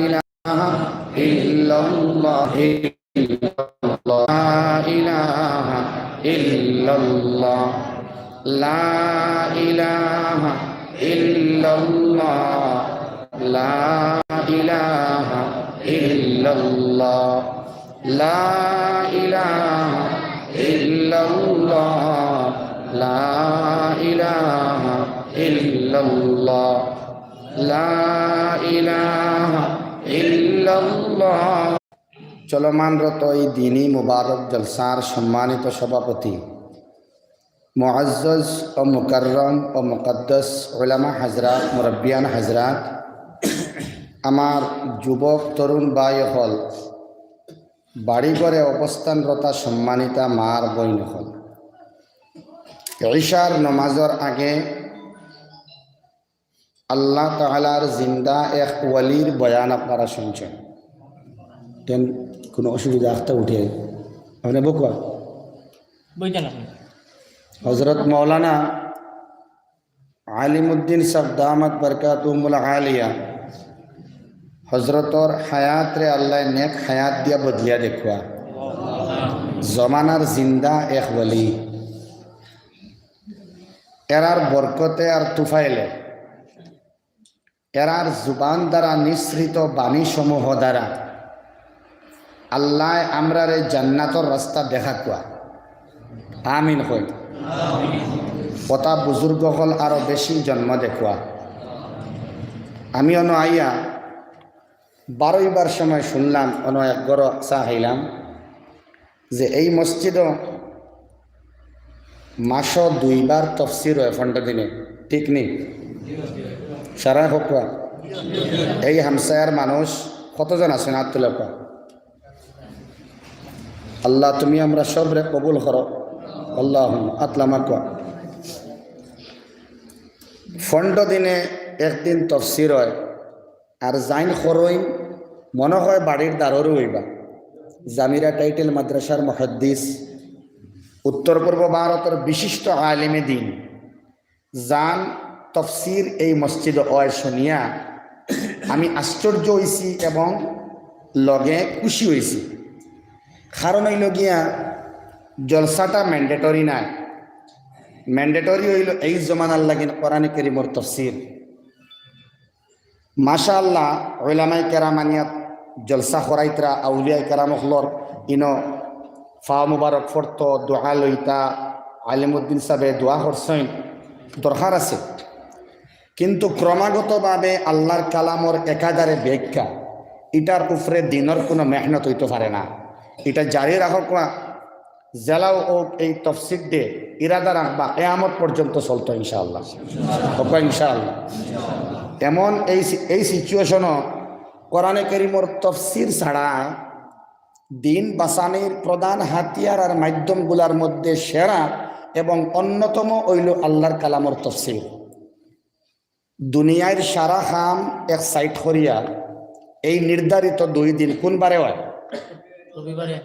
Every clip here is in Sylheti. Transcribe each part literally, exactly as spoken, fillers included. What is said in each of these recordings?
إله إلا الله، لا إله إلا الله، لا إله إلا الله، لا إله إلا الله، لا إله إلا الله، لا إله إلا الله، لا إله إلا الله। চলমানরত এই দিনী মুবারক জলসার সম্মানিত সভাপতি, মুআজ্জাজ ও মুকাররম ও মুকাদ্দাস উলামা হাজরাত, মুরব্বিয়ান হাজরাত, আমার যুবক তরুণ ভাই অকল, বাড়ি ঘরে অবস্থানরতা সম্মানিতা মার বইন অকল, ইশার নমাজর আগে আল্লাহ তাআলার জিন্দা এক ওলির বয়ান আপনারা শুনছেন। তেন কোনো অসুবিধা একটা উঠে, আপনি বকুয়া? বইতেন আপনি। হযরত মাওলানা আলিমউদ্দিন সাহেব দামাত বারকাতুহুমুল আলিয়া, হযরতর হায়াতরে আল্লাহ নেক হায়াত দিয়া বদলিয়া দেখুয়া। জমানার জিন্দা এক ওলি। এরার বরকতে আর তুফাইলে, এরার জুবান দ্বারা নিঃসৃত বাণী সমূহ দ্বারা আল্লাহ আমরারে জান্নাতর রাস্তা দেখাকুয়া। আমিন কই। কথা বুজুর্গ অকল আরো বেশি জন্ম দেখুয়া। আমি অনো আইয়া বারইবার সময় শুনলাম, অনো এক ঘরো চা খাইলাম, যে এই মসজিদো মাসো দুইবার তফসির অয় পনেরো দিনে, ঠিক নি? সারা হকুয়া। এই হামসায়ার মানুষ কতজন আছেন? আত তুলে কওয়া। আল্লাহ, তুমি আমরা সবরে কবুল করো। আল্লাহুম্মা আতলামা কওয়া। পনেরো দিনে একদিন তফসির অয়। আর যাইন খরইন, মনে হয় বাড়ির দাররও অইবা। জামিরা টাইটেল মাদ্রাসার মুহাদ্দিস, উত্তর পূর্ব ভারতর বিশিষ্ট আলিমে দিন, যান তফসির এই মসজিদ অয় শুনিয়া আমি আশ্চর্য অইছি এবং লগে খুশি অইছি। কারণ অইল গিয়া, জলসাটা ম্যান্ডেটরি নায়। ম্যান্ডেটরি অইল এই জমানার লাগিন কোরআনে করিমর তফসির। মাশাআল্লাহ, উলামায়ে কেরাম আনিয়া জলসা করাইতরা, আউলিয়ায়ে কেরাম অকলর ইনো ফাও মুবারক ফড়তো, দোয়া লইতা, আলিমউদ্দিন সাহেবে দোয়া করছইন, দরকার আছে। কিন্তু ক্রমাগতভাবে আল্লাহর কালামর একাধারে ব্যাখ্যা, ইটার উপরে দিনর কোনো মেহনত অইতো পারে না। ইটা জারি রাখউক্কা, যেলাউ অউক, এই তফসির দে ইরাদা রাখবা, কিয়ামত পর্যন্ত চলতো ইনশাআল্লাহ। হবা ইনশাআল্লাহ। এমন এই সি-, এই সিচুয়েশনো কোরআনে করিমর তফসির ছাড়া দিন বাঁচানির প্রধান হাতিয়ার আর মাধ্যমগুলার মধ্যে সেরা এবং অন্যতম অইল আল্লাহর কালামর তফসির। দুনিয়ার সারা কাম এক সাইড করিয়া এই নির্ধারিত দুই দিন কোন বারে অয়? রবিবারে।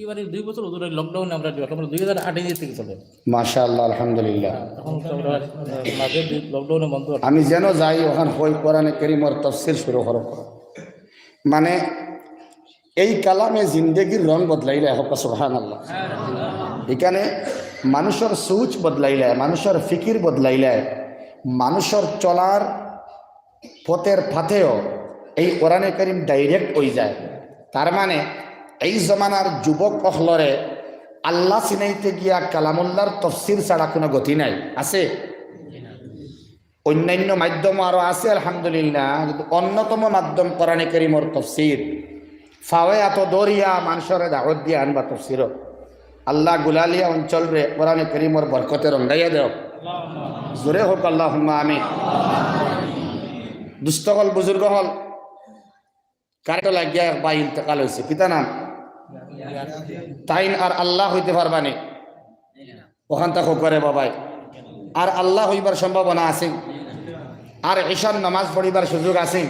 এবারে দুই বছর হুজুর, এই লকডাউনে আমরা দিবা, আমরা দুই হাজার আট থেকে চলে। মাশাআল্লাহ, আলহামদুলিল্লাহ। তখন তো আমরা, আহ, মাঝে দুই, লকডাউনে বন্ধ আছে। আমি যেন যাই, অখান কই কোরআনে করিমর তফসির শুরু করো। মানে, এই কালামে জিন্দেগির রং বদলাইলায়, হবা সুবহানাল্লাহ। এখানে মানুষর সোচ বদলাইলায়, মানুষর ফিকির বদলাইলায়, মানুষর চলার পথের পাথেও এই কোরআনে করিম ডাইরেক্ট অইযায়। তার মানে, এই জমানার যুবক অকলরে আল্লাহ চিনাইতে গিয়া কালামুল্লাহর তফসির ছাড়া কোনো গতি নাই, আছে? অন্যান্য মাধ্যম আরো আছে, আলহামদুলিল্লাহ, কিন্তু অন্যতম মাধ্যম কোরআনে করিমর তফসির। ফাওয়ে আতো ধরিয়া মানষরে দাওয়াত দিয়া আনবা তফসিরো। আল্লাহ গুলালিয়া অঞ্চলরে কোরআনে করিমর বরকতে রঙ্গাইয়া দেও। জোরে হউক, আল্লাহুম্মা আমিন। দুস্ত অকল, বুজুর্গ অকল, কারেন্ট লাগিয়া এক ভাই ইন্তেকাল অইছে, কিতা নাম? তাইন আর আল্লাহ অইতে পারবা নি? অখান থাকো করে বাবাই। আর আল্লাহ অইবার সম্ভাবনা আছে? আর ইশার নামাজ পড়িবার সুযোগ আছে?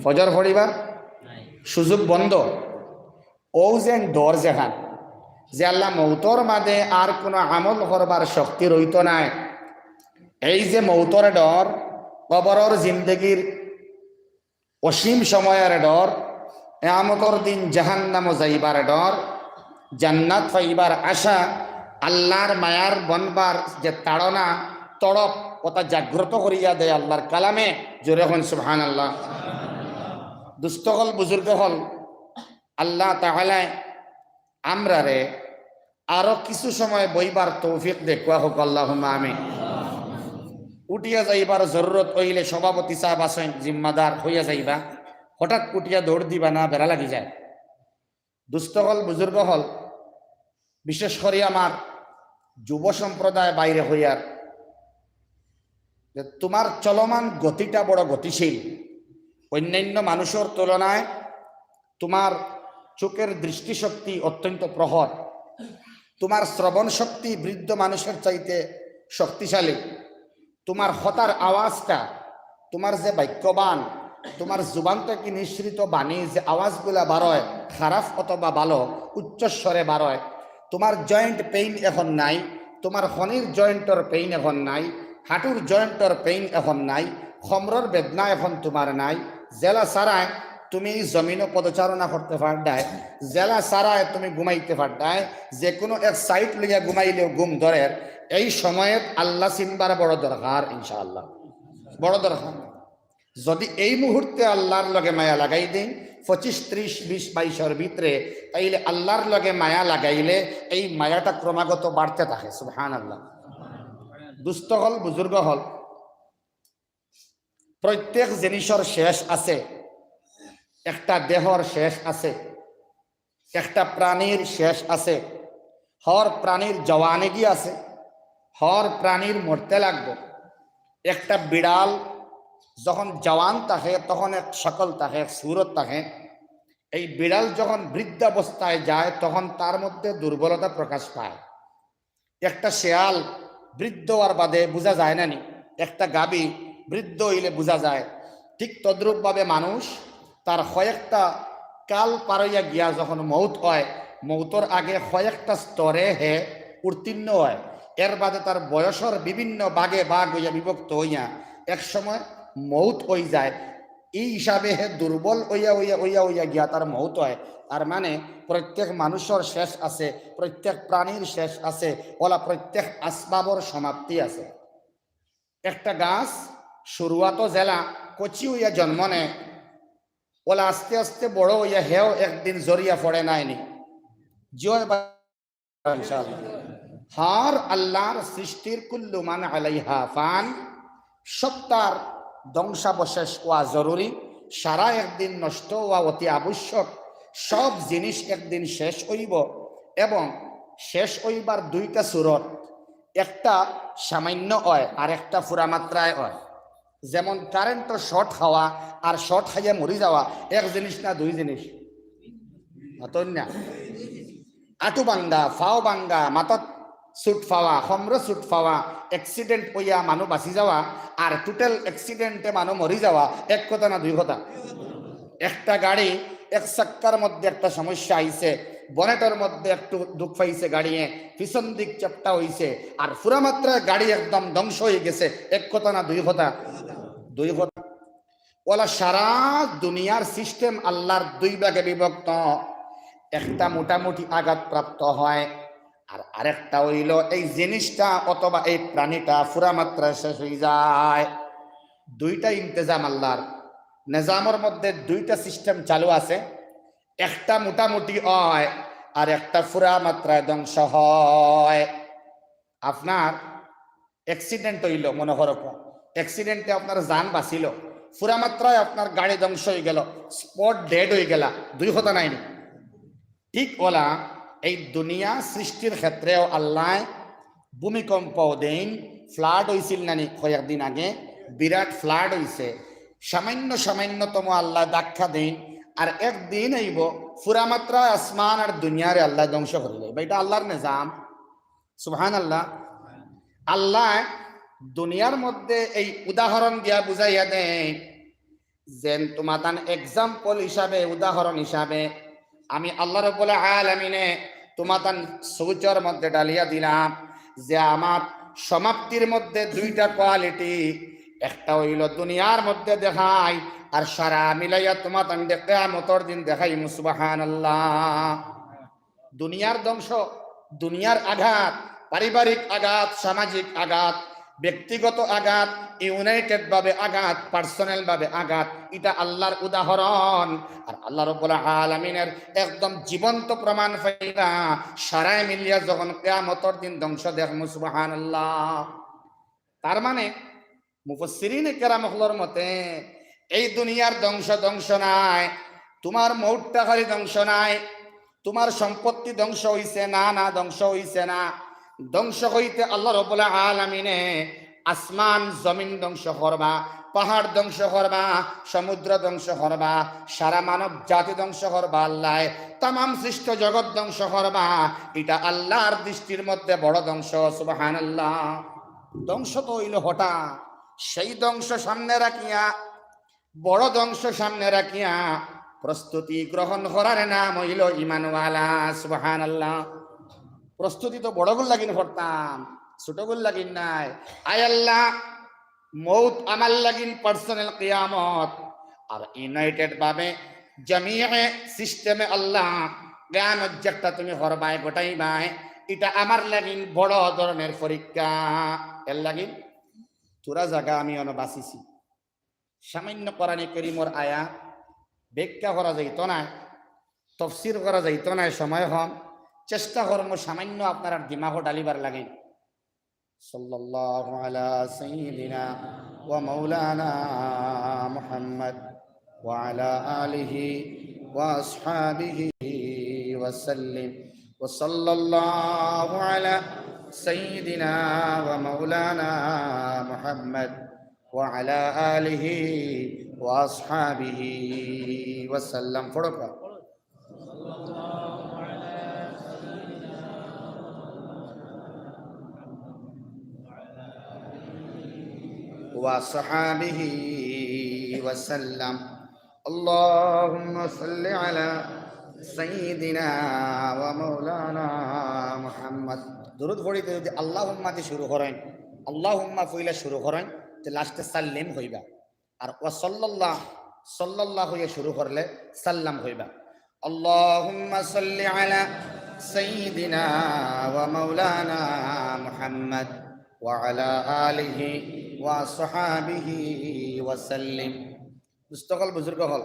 ফজর পড়িবার সুযোগ বন্ধ। অউ যেন ডর যেখান, যে আল্লাহ মউতর মাঝে আর কোনো আমল করবার শক্তি রইতো নায়। এই যে মউতর ডর, কবরর জিন্দেগির অসীম সময়র ডর, কিয়ামতর দিন জাহান্নামো যাইবার ডর, জান্নাত পাইবার আশা, আল্লার মায়ার বনবার যে তাড়না, তড়প, ওটা জাগ্রত করিয়া দেয় আল্লার কালামে। জোরে কইন সুবহানাল্লাহ। দুস্ত অকল, বুজুর্গ অকল, আল্লাহ তাআলায় আমরারে আরো কিছু সময় বইবার তৌফিক দেউক্কা হউক, আল্লাহুম্মা আমিন। উঠিয়া যাইবার জরুরত অইলে সভাপতি সাব আছইন, জিম্মাদার অইয়া যাইবা। হঠাৎ উঠিয়া দৌড় দিবা না, বেড়া লাগি যায়। দুস্ত অকল, বুজুর্গ অকল, বিশেষ করি আমার যুব সম্প্রদায় ভাইরে কইয়ার যে তুমার চলমান গতিটা বড় গতিশীল, অন্যান্য মানুষর তুলনায় তুমার চোখের দৃষ্টিশক্তি অত্যন্ত প্রখর, তুমার শ্রবণ শক্তি বৃদ্ধ মানুষের চাইতে শক্তিশালী, তুমার কথার আওয়াজটা, তুমার যে বাক্যবান, তুমার জুবান থাকি নিঃসৃত বাণী যে আওয়াজগুলা বারয়, খারাপ অথবা ভালো, উচ্চস্বরে বারয়, তুমার জয়েন্ট পেইন এখন নাই, তুমার খনির জয়েন্টর পেইন এখন নাই, হাঁটুর জয়েন্টর পেইন এখন নাই, কমরর বেদনা এখন তুমার নাই, যেলা ছাড়ায় তুমি জমিনো পদচারণা করতে পারডায়, যেলা ছাড়ায় তুমি ঘুমাইতে পারডায়, যে কোনো এক সাইড লইয়া ঘুমাইলেও ঘুম ধরের। এই সময়ত আল্লাহ চিনবার বড় দরকার, ইনশাআল্লাহ, বড় দরকার। যদি এই মুহূর্তে আল্লার লগে মায়া লাগাই দেই, পঁচিশ, ত্রিশ, বিশ, বাইশর ভিতরে, তাইলে আল্লার লগে মায়া লাগাইলে এই মায়াটা ক্রমাগত বাড়তে থাকে। সুবহানাল্লাহ। দুস্ত অকল, বুজুর্গ অকল, প্রত্যেক জিনিসর শেষ আছে। একটা দেহর শেষ আছে, একটা প্রাণীর শেষ আছে। হর প্রাণীর জওয়ানেগি আছে, হর প্রাণীর মরতে লাগবো। একটা বিড়াল যখন জওয়ান থাকে, তখন এক শকল থাকে, এক সুরত থাকে। এই বিড়াল যখন বৃদ্ধাবস্থায় যায়, তখন তার মধ্যে দুর্বলতা প্রকাশ পায়। একটা শেয়াল বৃদ্ধ অওয়ার বাদে বুঝা যায় না নি? একটা গাভী বৃদ্ধ অইলে বুঝা যায়। ঠিক তদ্রূপভাবে মানুষ তার কয়েকটা কাল পার অইয়া গিয়া যখন মউত অয়, মউতর আগে কয়েকটা স্তরে হে উত্তীর্ণ অয়। এর বাদে তার বয়সর বিভিন্ন ভাগে ভাগ অইয়া বিভক্ত অইয়া এক সময় মউত অই যায়। এই হিসাবে হে দুর্বল অইয়া, অইয়া, অইয়া, অইয়া গিয়া তার মউত অয়। তার মানে প্রত্যেক মানুষর শেষ আছে, প্রত্যেক প্রাণীর শেষ আছে, অলা প্রত্যেক আসবাবর সমাপ্তি আছে। একটা গাছ শুরুয়াতো যেলা কচি অইয়া জন্ম নেয়, অলা আস্তে আস্তে বড় অইয়া হেও একদিন ঝরিয়া পড়ে নায় নি? জি অয় বা ইনশাআল্লাহ। হর আল্লার সৃষ্টির কুল্লু মান আলাইহা ফান, সবতার ধ্বংসাবশেষ অওয়া জরুরি, সারা একদিন নষ্ট অওয়া অতি আবশ্যক। সব জিনিস একদিন শেষ অইবো, এবং শেষ অইবার দুইটা সুরত, একটা সামান্য অয় আর একটা পুরা মাত্রায় অয়। যেমন কারেন্টর শর্ট খাওয়া আর শর্ট খাইয়া মরি যাওয়া এক জিনিস না দুই জিনিস? মাতইন না। আটু ভাঙ্গা, ফাও ভাঙ্গা, মাথাত চুট পাওয়া, কমরো চুট পাওয়া, অ্যাক্সিডেন্ট অইয়া মানু বাচি যাওয়া, আর টোটাল অ্যাক্সিডেন্টে মানু মরি যাওয়া, এক কথা না দুই কথা? একটা গাড়ি এক চাক্কার মধ্যে একটা সমস্যা আইছে, বনেটর মধ্যে একটু দুখ পাইছে গাড়িয়ে, পিছন দিক চেপ্টা অইছে, আর পুরা মাত্রায় গাড়ি একদম ধ্বংস অইগেছে, এক কথা না দুই কথা? দুই কথা। অলা সারা দুনিয়ার সিস্টেম আল্লার দুই ভাগে বিভক্ত, একটা মোটামুটি আঘাতপ্রাপ্ত হয়, আর আরেকটা অইলো এই জিনিসটা অথবা এই প্রাণীটা পুরা মাত্রায় শেষ অই যায়। দুইটা ইন্তেজাম আল্লার। নিজামর মধ্যে দুইটা সিস্টেম চালু আছে, একটা মোটামুটি অয় আর একটা পুরা মাত্রায় ধ্বংস হয়। আপনার অ্যাক্সিডেন্ট অইলো, মনো করো, অ্যাক্সিডেন্টে আপনার জান বাচিলো, পুরা মাত্রায় আপনার গাড়ি ধ্বংস অইগেলো, স্পট ডেড অইগেলা, দুই কথা নায় নি? ঠিক অলা এই দুনিয়া সৃষ্টির ক্ষেত্রেও আল্লায় ভূমিকম্প দেইন, ফ্লাড অইছিল না নি কয়েকদিন আগে, বিরাট ফ্লাড অইছে, সামান্য সামান্যতম আল্লায় ধাক্কা দেইন, আর একদিন অইবো পুরা মাত্রায় আসমান আর দুনিয়ারে আল্লায় ধ্বংস করিলাইবা। ইটা আল্লার নিজাম। সুবহানাল্লাহ। আল্লায় দুনিয়ার মধ্যে এই উদাহরণ দিয়া বুঝাইয়া দেইন, যেন তুমাতান এক্সাম্পল হিসাবে, উদাহরণ হিসাবে আমি আল্লাহ রাব্বুল আলামিনে তুমাতান সৌচর মধ্যে ডালিয়া দিলাম যে আমার সমাপ্তির মধ্যে দুইটা কোয়ালিটি, একটা অইলো দুনিয়ার মধ্যে দেখাই, আর সারা মিলাইয়া তুমাতানরে কিয়ামতর দিন দেখাইমু। সুবহানাল্লাহ। দুনিয়ার ধ্বংস, দুনিয়ার আঘাত, পারিবারিক আঘাত, সামাজিক আঘাত, ব্যক্তিগত আঘাত, ইউনাইটেড ভাবে আঘাত, পার্সোনাল ভাবে আঘাত, ইটা আল্লার উদাহরণ। আর আল্লাহ রাব্বুল আলামিনের একদম জীবন্ত প্রমাণ পাইবা, সারায় মিলিয়া যখন কিয়ামতর দিন ধ্বংস দেখমু। সুবহানাল্লাহ। তার মানে মুফাসসিরিনে কেরাম অকলর মতে এই দুনিয়ার ধ্বংস ধ্বংস নায়, তুমার মউতটা খালি ধ্বংস নায়, তুমার সম্পত্তি ধ্বংস অইছে না, না, ধ্বংস অইছে না। ধ্বংস অইতে আল্লাহ রাব্বুল আলামিনে আসমান জমিন ধ্বংস করবা, পাহাড় ধ্বংস করবা, সমুদ্র ধ্বংস করবা, সারা মানব জাতি ধ্বংস করবা আল্লায়, তামাম সৃষ্ট জগৎ ধ্বংস করবা। ইটা আল্লার দৃষ্টির মধ্যে বড় ধ্বংস। সুবহানাল্লাহ। ধ্বংস তো অইলো হঠাৎ, সেই ধ্বংস সামনে রাখিয়া, বড় ধ্বংস সামনে রাখিয়া প্রস্তুতি গ্রহণ করার নাম অইলো ইমানওয়ালা। সুবহানাল্লাহ। প্রস্তুতি তো বড়গুর লাগিন করতাম, ছোটগুর লাগিন নায়। আয় আল্লাহ, মউত আমার লাগিন পার্সোনাল কিয়ামত, আর ইউনাইটেড ভাবে জামিয়ে সিস্টেমে আল্লাহ কিয়ামত যেটা তুমি করবায়, ঘটাইবায়, ইটা আমার লাগিন বড় ধরনের পরীক্ষা। এর লাগিন থুড়া জাগা আমি অনো বাছিছি। সামান্য কোরআনে করিমর আয়াত ব্যাখ্যা করা যাইতো নায়, তফসির করা যাইতো নায়, সময় কম। চেষ্টা করমু সামান্য আপনারার দিমাগো ঢালিবার লাগিন। সাল্লাল্লাহু আলা সাইয়্যিদিনা ওয়া মাওলানা মুহাম্মদ ওয়া আলা আলিহি ওয়া আসহাবিহি ওয়া সাল্লিম। ওয়া সাল্লাল্লাহু আলা সাইয়্যিদিনা ওয়া মাওলানা মুহাম্মদ ওয়া আলা আলিহি ওয়া আসহাবিহি ওয়া সাল্লাম। পড়ো। ওয়া আসহাবিহি ওয়া সাল্লাম। আল্লাহুম্মা সাল্লি আলা সাইয়্যিদিনা ওয়া মাওলানা মুহাম্মদ। দুরুদ পড়িতে যদি আল্লাহুম্মা দি শুরু করইন, আল্লাহুম্মা পয়লা শুরু করইন, তে লাস্টে সাল্লিম কইবা। আর ওয়া সাল্লাল্লাহ, সাল্লাল্লাহ কইয়া শুরু করলে সাল্লাম কইবা। আল্লাহুম্মা সাল্লি আলা সাইয়্যিদিনা ওয়া মাওলানা মুহাম্মদ ওয়া আলা আলিহি ওয়া আসহাবিহি ওয়া সাল্লিম। দোস্ত অকল, বুজুর্গ অকল,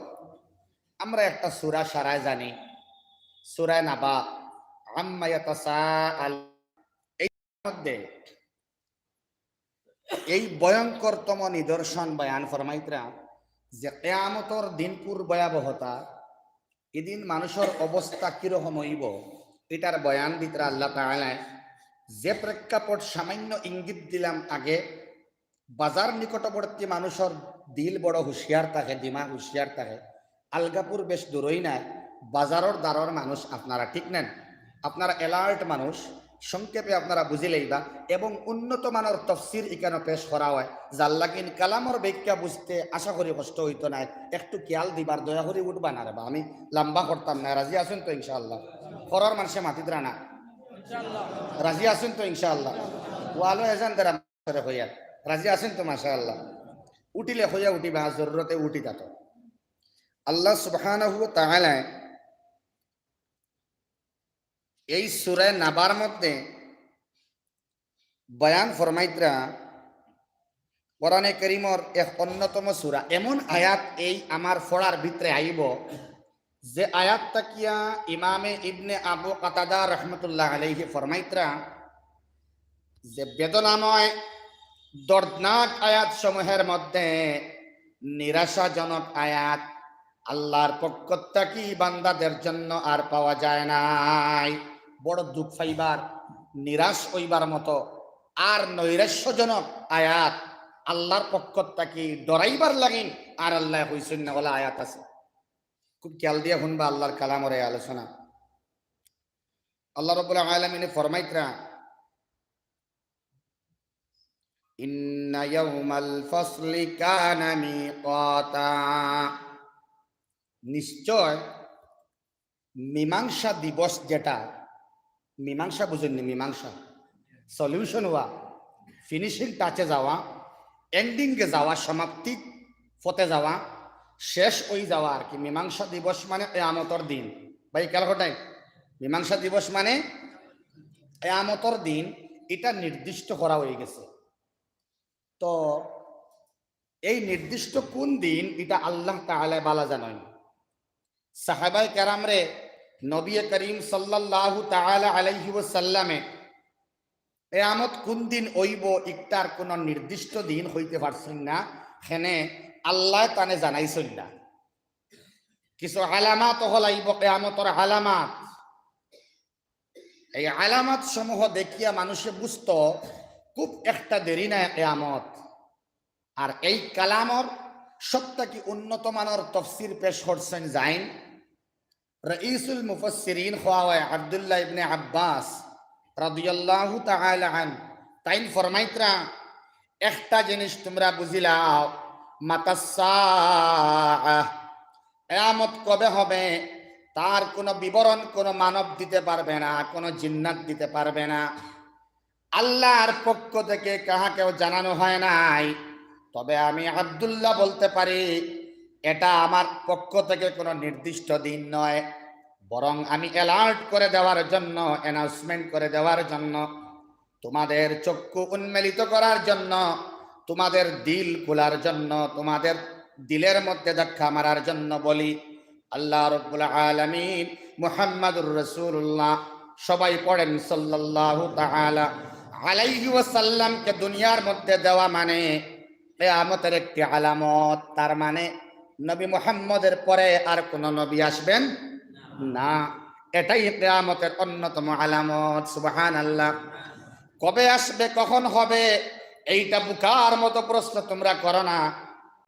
আমরা একটা সূরা সারায় জানি, সূরা নাবা, আম্মা ইয়াতাসাআল। এই মধ্যে এই ভয়ঙ্করতম নিদর্শন বয়ান ফরমাইতরা যে কিয়ামতর দিনকুর ভয়াবহতা, ইদিন মানুষর অবস্থা কিরকম অইবো, ইটার বয়ান দিতরা আল্লাহ তাআলায়। যে প্রেক্ষাপট সামান্য ইঙ্গিত দিলাম আগে, বাজার নিকটবর্তী মানুষর দিল বড় হুঁশিয়ার থাকে, দিমাগ হুঁশিয়ার থাকে। আলগাপুর বেশ দূরই নায়, বাজারর দ্বারর মানুষ আপনারা, ঠিক নানি? আপনারা অ্যালার্ট মানুষ, সংক্ষেপে আপনারা বুঝি লইবা। এবং উন্নত মানর তফসির ইকানো পেশ করা অয়, যার লাগিন কালামর ব্যাখ্যা বুঝতে আশা করি কষ্ট অইতো নায়। একটু খেয়াল দিবার, দয়া করি উঠবা না রে বা, আমি লম্বা করতাম না। রাজি আছইন তো ইনশাআল্লাহ? ঘরর মানষে মাতিতরা না? রাজি আছইন তো ইনশাআল্লাহ? ওয়ালো এজান দেরা করে কইয়া। রাজি আছইন তো? মাশাআল্লাহ। উঠিলে কইয়া উঠিবা, জরুরতে উঠি থাকো। আল্লাহ সুবহানাহু ওয়া তাআলায় এই সূরা নাবার মধ্যে বয়ান ফরমাইতরা, কোরআনে করিমর এক অন্যতম সূরা, এমন আয়াত এই আমার পড়ার ভিতরে আইবো, যে আয়াত থাকিয়া ইমামে ইবনে আবু কাতাদা রহমতুল্লাহ আলাইহি ফরমাইতরা যে বেদনাময় দর্দনাক আয়াত সমূহের মধ্যে নিরাশাজনক আয়াত, আল্লাহর পক্ষ থাকি বান্দাদের জন্য আর পাওয়া যায় নাই। বড় দুঃখ পাইবার, নিরাশ অইবার মতো আর নৈরাশ্যজনক আয়াত আল্লাহর পক্ষ থাকি ডরাইবার লাগিন আর আল্লায় কইছইন না, অলা আয়াত আছে। খুব খেয়াল দিয়া হুনবা আল্লাহর কালামর এই আলোচনা। আল্লাহ রাব্বুল আলামিনে ফরমাইতরা, ইন্না ইয়াউমাল ফাসলি কানা মিকাতা। নিশ্চয় মীমাংসা দিবস যেটা, মীমাংসা বুঝইন নি? মীমাংসা, সলিউশন হওয়া, ফিনিশিং টাচে যাওয়া, এন্ডিংয়ে যাওয়া, সমাপ্তি পথে যাওয়া, শেষ অই যাওয়া আর কি। মীমাংসা দিবস মানে কিয়ামতর দিন। ভাই, খেয়াল করছইন? মীমাংসা দিবস মানে কিয়ামতর দিন, ইটা নির্দিষ্ট করা অই গেছে। তো এই নির্দিষ্ট কুন দিন, ইটা আল্লাহ তাআলায় ভালা জানইন। সাহাবায়ে কেরামরে নবী করিম সাল্লাল্লাহু তাআলা আলাইহি ওয়াসাল্লামে কিয়ামত কুন দিন অইবো, ইকটার কুনু নির্দিষ্ট দিন কইতে পারছইন না, কেনে আল্লায় তানে জানাইছইন না। কিছু আলামত অকল আইবো, কিয়ামতর আলামত। এই আলামত সমূহ দেখিয়া মানুষে বুঝতো খুব একটা দেরি নায় কিয়ামত। আর এই কালামর সব থাকি উন্নত মানর তফসির পেশ করছইন যাইন রইসুল মুফাসসিরিন কওয়া অয় আব্দুল্লাহ ইবনে আব্বাস রাদিয়াল্লাহু তাআলা আন। তাইন ফরমাইতরা, একটা জিনিস তুমরা বুঝিলাও, মাতাস সাআহ, কিয়ামত কবে হবে, তার কুনু বিবরণ কুনু মানব দিতে পারবে না, কুনু জিন্নাত দিতে পারবে না। আল্লাহর পক্ষ থেকে কাহাকেও জানানো হয় নাই। তবে আমি আব্দুল্লাহ বলতে পারি, এটা আমার পক্ষ থেকে কুনু নির্দিষ্ট দিন নয়, বরং আমি অ্যালার্ট করে দেওয়ার জন্য, অ্যানাউন্সমেন্ট করে দেওয়ার জন্য, তোমাদের চক্ষু উন্মেলিত করার জন্য, তোমাদের দিল খোলার জন্য, তোমাদের দিলের মধ্যে ধাক্কা মারার জন্য বলি। আল্লাহ রাব্বুল আলামিন, মুহাম্মাদুর রাসূলুল্লাহ, সবাই পড়েন, সাল্লাল্লাহু তাআলা আলাইহি ওয়াসাল্লামকে দুনিয়ার মধ্যে দেওয়া মানে কিয়ামতের একটি আলামত। তার মানে নবী মুহাম্মদের পরে আর কোনো নবী আসবেন না। এটাই কিয়ামতের অন্যতম আলামত। সুবহানাল্লাহ। কবে আসবে, কখন হবে, এইটা বুকার মতো প্রশ্ন তোমরা করো না।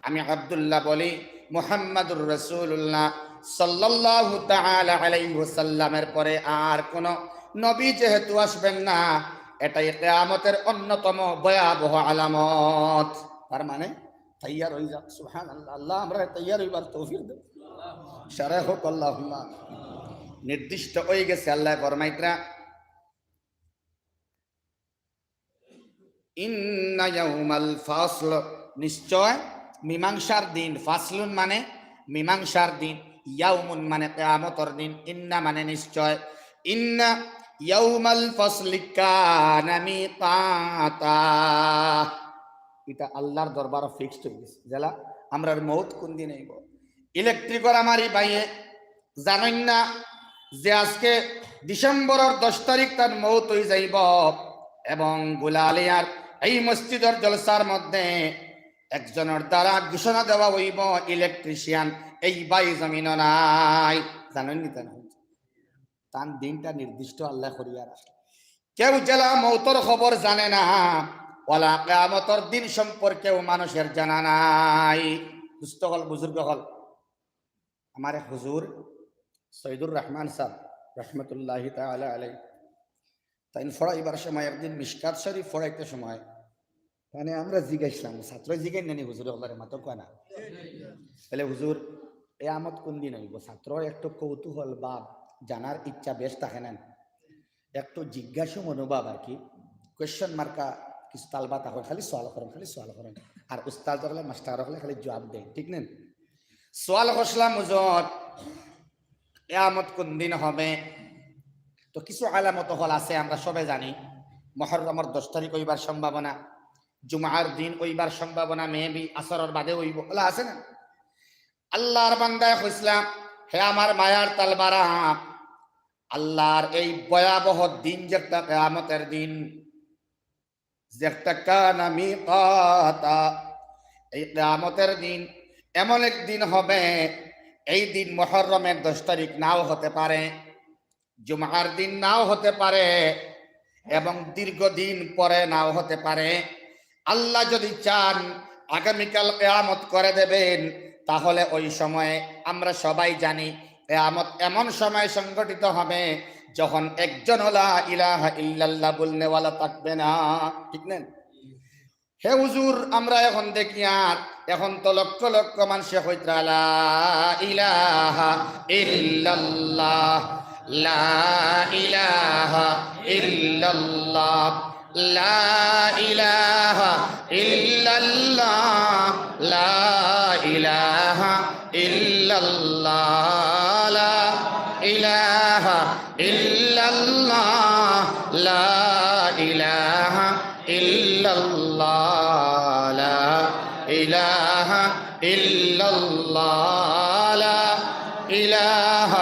আমি আব্দুল্লাহ বলি, মুহাম্মাদুর রাসূলুল্লাহ সাল্লাল্লাহু তাআলা আলাইহি ওয়াসাল্লামের পরে আর কোনো নবী যেহেতু আসবেন না, এটাই কিয়ামতের অন্যতম ভয়াবহ আলামত। তার মানে তৈয়ার অই যাও। সুবহানাল্লাহ। আল্লাহ আমরারে তৈয়ার অইবার তৌফিক দেও। সারে হোক আল্লাহুম্মা। নির্দিষ্ট অই গেছে, আল্লায় ফরমাইতরা, ইন্না ইয়াউমাল ফাসল, নিশ্চয় মীমাংসার দিন। ফাসলুন মানে মীমাংসার দিন, ইয়াউমুন মানে কিয়ামতর দিন, ইন্না মানে নিশ্চয়। ইন্না ইয়াউমাল ফাসলি কানা মিকাতা। ইটা আল্লাহর দরবারো ফিক্সড অই গেছে। যেলা আমরার মউত কুন দিন অইবো। ইলেকট্রিকর আমার ই ভাইয়ে জানইন না যে আজকে ডিসেম্বরর দশ তারিখ তার মউত অই যাইবো, এবং গুলালিয়ার এই মসজিদর জলসার মধ্যে একজনর দ্বারা ঘোষণা দেওয়া অইবো, ইলেকট্রিশিয়ান এই ভাই জমিনো নাই। জানইন নি তা না? তান দিনটা নির্দিষ্ট আল্লায় করিয়া রাখছে। কেউ যেলা মউতর খবর জানে না, ওলা কিয়ামতর দিন সম্পর্কেও মানুষের জানা নাই। দুস্ত অকল, বুজুর্গ অকল, আমার এক হুজুর সৈয়দুর রহমান সাব রহমতুল্লাহি তাআলা আলাইহি, তাইন ফড়াইবার সময় একদিন মিশকাত শরীফ ফড়াইতে সময় মানে আমরা জিগাইছলাম, ছাত্রয় জিগাইন না নি হুজুরে, অকলরে মাতো কয় না। বলে, "হুজুর, কিয়ামত কুন দিন অইবো?" ছাত্রর একটু কৌতূহল বা জানার ইচ্ছা বেশ থাকে না, একটু জিজ্ঞাসু মনোভাব আর কি, কোয়েশ্চন মার্কা কিছু তালবা থাকে, খালি সওয়াল করেন, খালি সওয়াল করেন। আর উস্তাদ অকলে, মাস্টার অকলে খালি জবাব দেয়, ঠিক না? সওয়াল করছলাম, "হুজুর, কিয়ামত কুন দিন হবে?" তো কিছু আলামত অকল আছে, আমরা সবে জানি। মুহররমর দশ তারিখ অইবার সম্ভাবনা, জুমার দিন অইবার সম্ভাবনা, মেবি আসরর বাদে অইবো, অলা আছে না? আল্লাহর বান্দায় কইছলা, "হে আমার মায়ার তালবারা, আল্লাহর এই ভয়াবহ দিন যেটা কিয়ামতের দিন, যেটা কানা মিকাতা, এই কিয়ামতের দিন এমন এক দিন হবে, এই দিন মুহররমের দশ তারিখ নাও হতে পারে, জুমার দিন নাও হতে পারে, এবং দীর্ঘদিন পরে নাও হতে পারে। আল্লাহ যদি চান, আগামীকাল কিয়ামত করে দেবেন, তাহলে ওই সময় আমরা সবাই জানি কিয়ামত এমন সময় সংঘটিত হবে, যখন একজনও লা ইলাহা ইল্লাল্লাহ বলনেওয়ালা থাকবে না, ঠিক না? হে হুজুর, আমরা এখন দেখি আর এখন তো লক্ষ লক্ষ মানুষে কইতরা লা ইলাহা ইল্লাল্লাহ, লা ইলাহা ইল্লাল্লাহ, লা ইলাহা ইল্লাল্লাহ। لا إله إلا الله، لا إله إلا الله، لا إله إلا الله، لا إله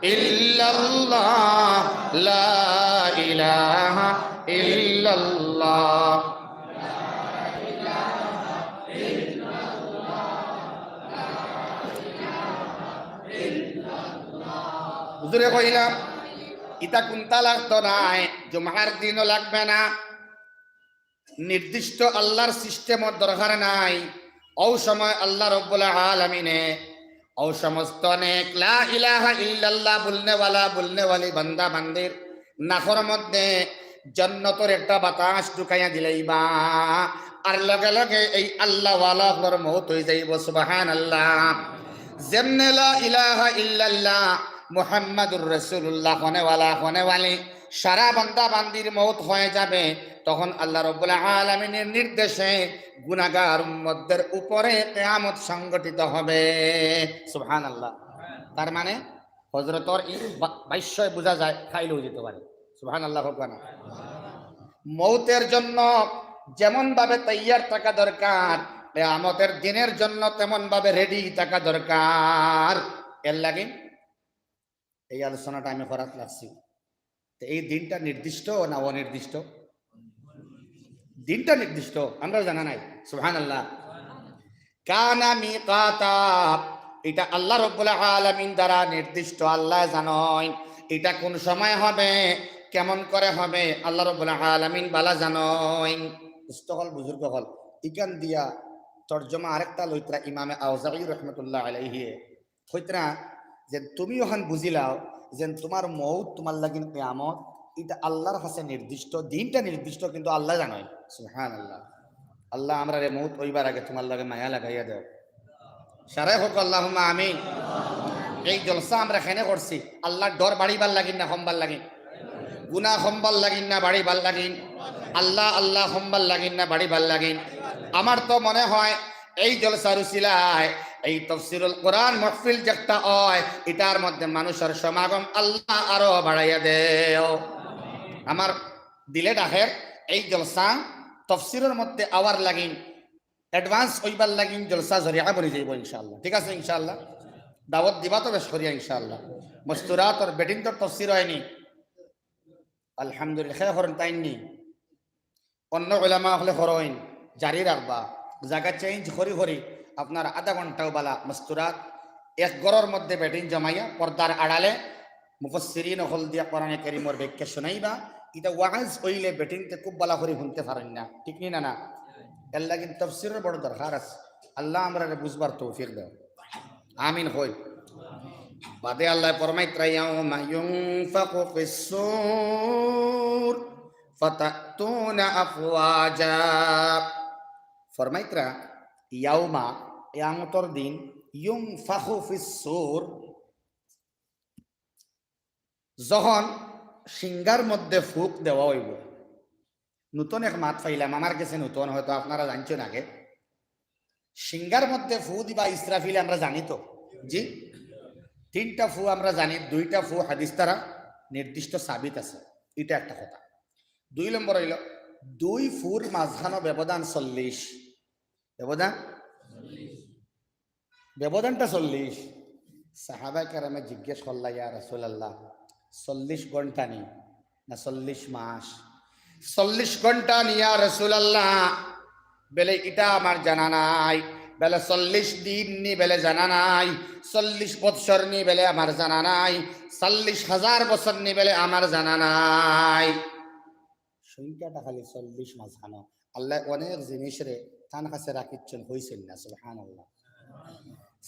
إلا الله، لا إله إلا الله. হুজুরে কইলা, ইতা কুন্তা লাগতো নায়, জুমার দিনও লাগবে না, নির্দিষ্ট আল্লাহর সিস্টেমর দরকার নাই। অউ সময় আল্লাহ রব্বুল আলামিনে অউ সমস্ত নেক লা ইলাহা ইল্লাল্লাহ বুলনেওয়ালা, বুলনেওয়ালি বান্দা বান্দির নাকর মধ্যে জন্নতর একটা বাতাস ঢুকাইয়া দিলাইবা, আর লগে লগে এই আল্লাহওয়ালা অকলর মউত অই যাইবো। সুবহানাল্লাহ। যেমনে লা ইলাহা ইল্লাল্লাহ মুহাম্মাদুর রাসূলুল্লাহ কনেওয়ালা, কনেওয়ালি সারা বান্দা বান্দির মউত হয়ে যাবে, তখন আল্লাহ রব্বুল আলামিনের নির্দেশে গুনাহগার উম্মতদের উপরে কিয়ামত সংগঠিত হবে। সুবহানাল্লাহ। তার মানে হজরতর এই বা-, ভাষ্যে বুঝা যায়, কাইল অই যাইতে পারে। সুবহানাল্লাহ কউক্কা না? মউতের জন্য যেমন ভাবে তৈয়ার থাকা দরকার, কিয়ামতের দিনের জন্য তেমন ভাবে রেডি থাকা দরকার। এর লাগি এই আলোচনাটা আমি করাত লাগছি। তো এই দিনটা নির্দিষ্ট না অনির্দিষ্ট? দিনটা নির্দিষ্ট, আমরার জানা নাই। সুবহানাল্লাহ। কানা মিকাতা, ইটা আল্লাহ রব্বুল আলামিন দ্বারা নির্দিষ্ট, আল্লায় জানইন। ইটা কুন সময় হবে, কেমন করে হবে, আল্লাহ রব্বুল আলামিন বালা জানইন। উস্তাদ অকল, বুজুর্গ অকল, ইখান দিয়া তর্জমা আরেকটা লইতরা ইমামে আওজাঈ রহমতুল্লাহ আলাইহি। কইতরা যে তুমি অখান বুঝিলাও যে তুমার মউত তুমার লাগিন কিয়ামত, ইটা আল্লাহর কাছে নির্দিষ্ট, দিনটা নির্দিষ্ট, কিন্তু আল্লায় জানইন। সুবহানাল্লাহ। আল্লাহ আমরারে মউত অইবার আগে তুমার লগে মায়া লাগাইয়া দেও। সারাই কউক্কা আল্লাহুম্মা আমিন। এই জলসা আমরা কেনে করছি, আল্লাহর ডর বাড়িবার লাগিন না কমবার লাগিন? গুনাহ কমবার লাগিন না বাড়িবার লাগিন? আল্লাহ আল্লাহ কমবার লাগিন না বাড়িবার লাগিন? আমার তো মনে হয় এই জলসার উসিলায় এই তফসিরুল কোরআন মাহফিল যেটা অয়, ইটার মধ্যে মানুষর সমাগম আল্লাহ আরো বাড়াইয়া দেও। আমার দিলে ডাকের এই জলসা তফসিরর মধ্যে আওয়ার লাগিন, advance অইবার লাগিন জলসা জরিয়া বনি যাইবো ইনশাআল্লাহ। ঠিক আছে ইনশাআল্লাহ? দাওয়াত দিবা তো বেশ করিয়া ইনশাআল্লাহ। মস্তুরাতর বেটিন্তর তফসির অয়নি, আলহামদুলিল্লাহ। কে করইন তাইন নি? অন্য উলামা অকলে করইন, জারি রাখবা। জাগা change করি করি আপনার আধা ঘন্টাও বালা মস্তুরাত। এক ঘরর মধ্যে বেটিন জমাইয়া পর্দার আড়ালে মুফাসসিরিন অকল দিয়া কোরআনে কারীমর ব্যাখ্যা শুনাইবা। ইটা ওয়াজ অইলে বেটিন্তে খুব বালা করি হুনতে পারইন না, ঠিক নি না? না, এর লাগিন তফসিরর বড় দরকার আছে। আল্লাহ আমরারে বুঝবার তৌফিক দেও। আমিন কই। বাদে আল্লায় ফরমাইতরা, "ইয়াউমা ইউনফাখু ফিস সূর ফাতাতুনা আফওয়াজা।" ফরমাইতরা, ইয়াউমা, কিয়ামতর দিন, ইউনফাখু ফিস সূর, যখন শিঙ্গার মধ্যে ফুক দেওয়া অইবো। নতুন এক মাত পাইলাম, আমার গেছে নতুন, হয়তো আপনারা জানছইন আগে। শিঙ্গার মধ্যে ফু দিবা ইসরাফিলে, আমরা জানি তো, জি? তিনটা ফু আমরা জানি, দুইটা ফু হাদিস দ্বারা নির্দিষ্ট সাবিত আছে, ইটা একটা কথা। দুই নম্বর অইলো, দুই ফুর মাঝখানো ব্যবধান চল্লিশ। ব্যবধান? ব্যবধানটা চল্লিশ। সাহাবায়ে কেরামে জিজ্ঞেস করলা, "ইয়া রাসূলুল্লাহ, চল্লিশ ঘন্টা নি না চল্লিশ মাস?" "চল্লিশ ঘন্টা নি ইয়া রাসূলুল্লাহ।" বেলে, "ইটা আমার জানা নাই।" বেলে, "চল্লিশ দিন নি?" বেলে, "জানা নাই।" "চল্লিশ বৎসর নি?" বেলে, "আমার জানা নাই।" "চল্লিশ হাজার বছর নি?" বেলে, "আমার জানা নাই।" সংখ্যাটা খালি চল্লিশ মাঝখানো। আল্লায় অনেক জিনিসরে তান কাছে রাখিচ্ছইন, কইছইন না? সুবহানাল্লাহ।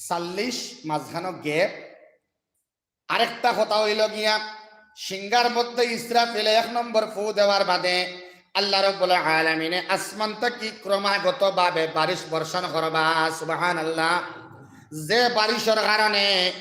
চল্লিশ মাঝখানো gap। আরেকটা কথা অইলো গিয়া, শিঙ্গার মধ্যে ইসরাফিলে এক নম্বর ফু দেওয়ার বাদে আল্লাহ রাব্বুল আলামিনে আসমান থাকি ক্রমাগতভাবে বারিশ বর্ষণ করবা। সুবহানাল্লাহ। যে বারিশর কারণে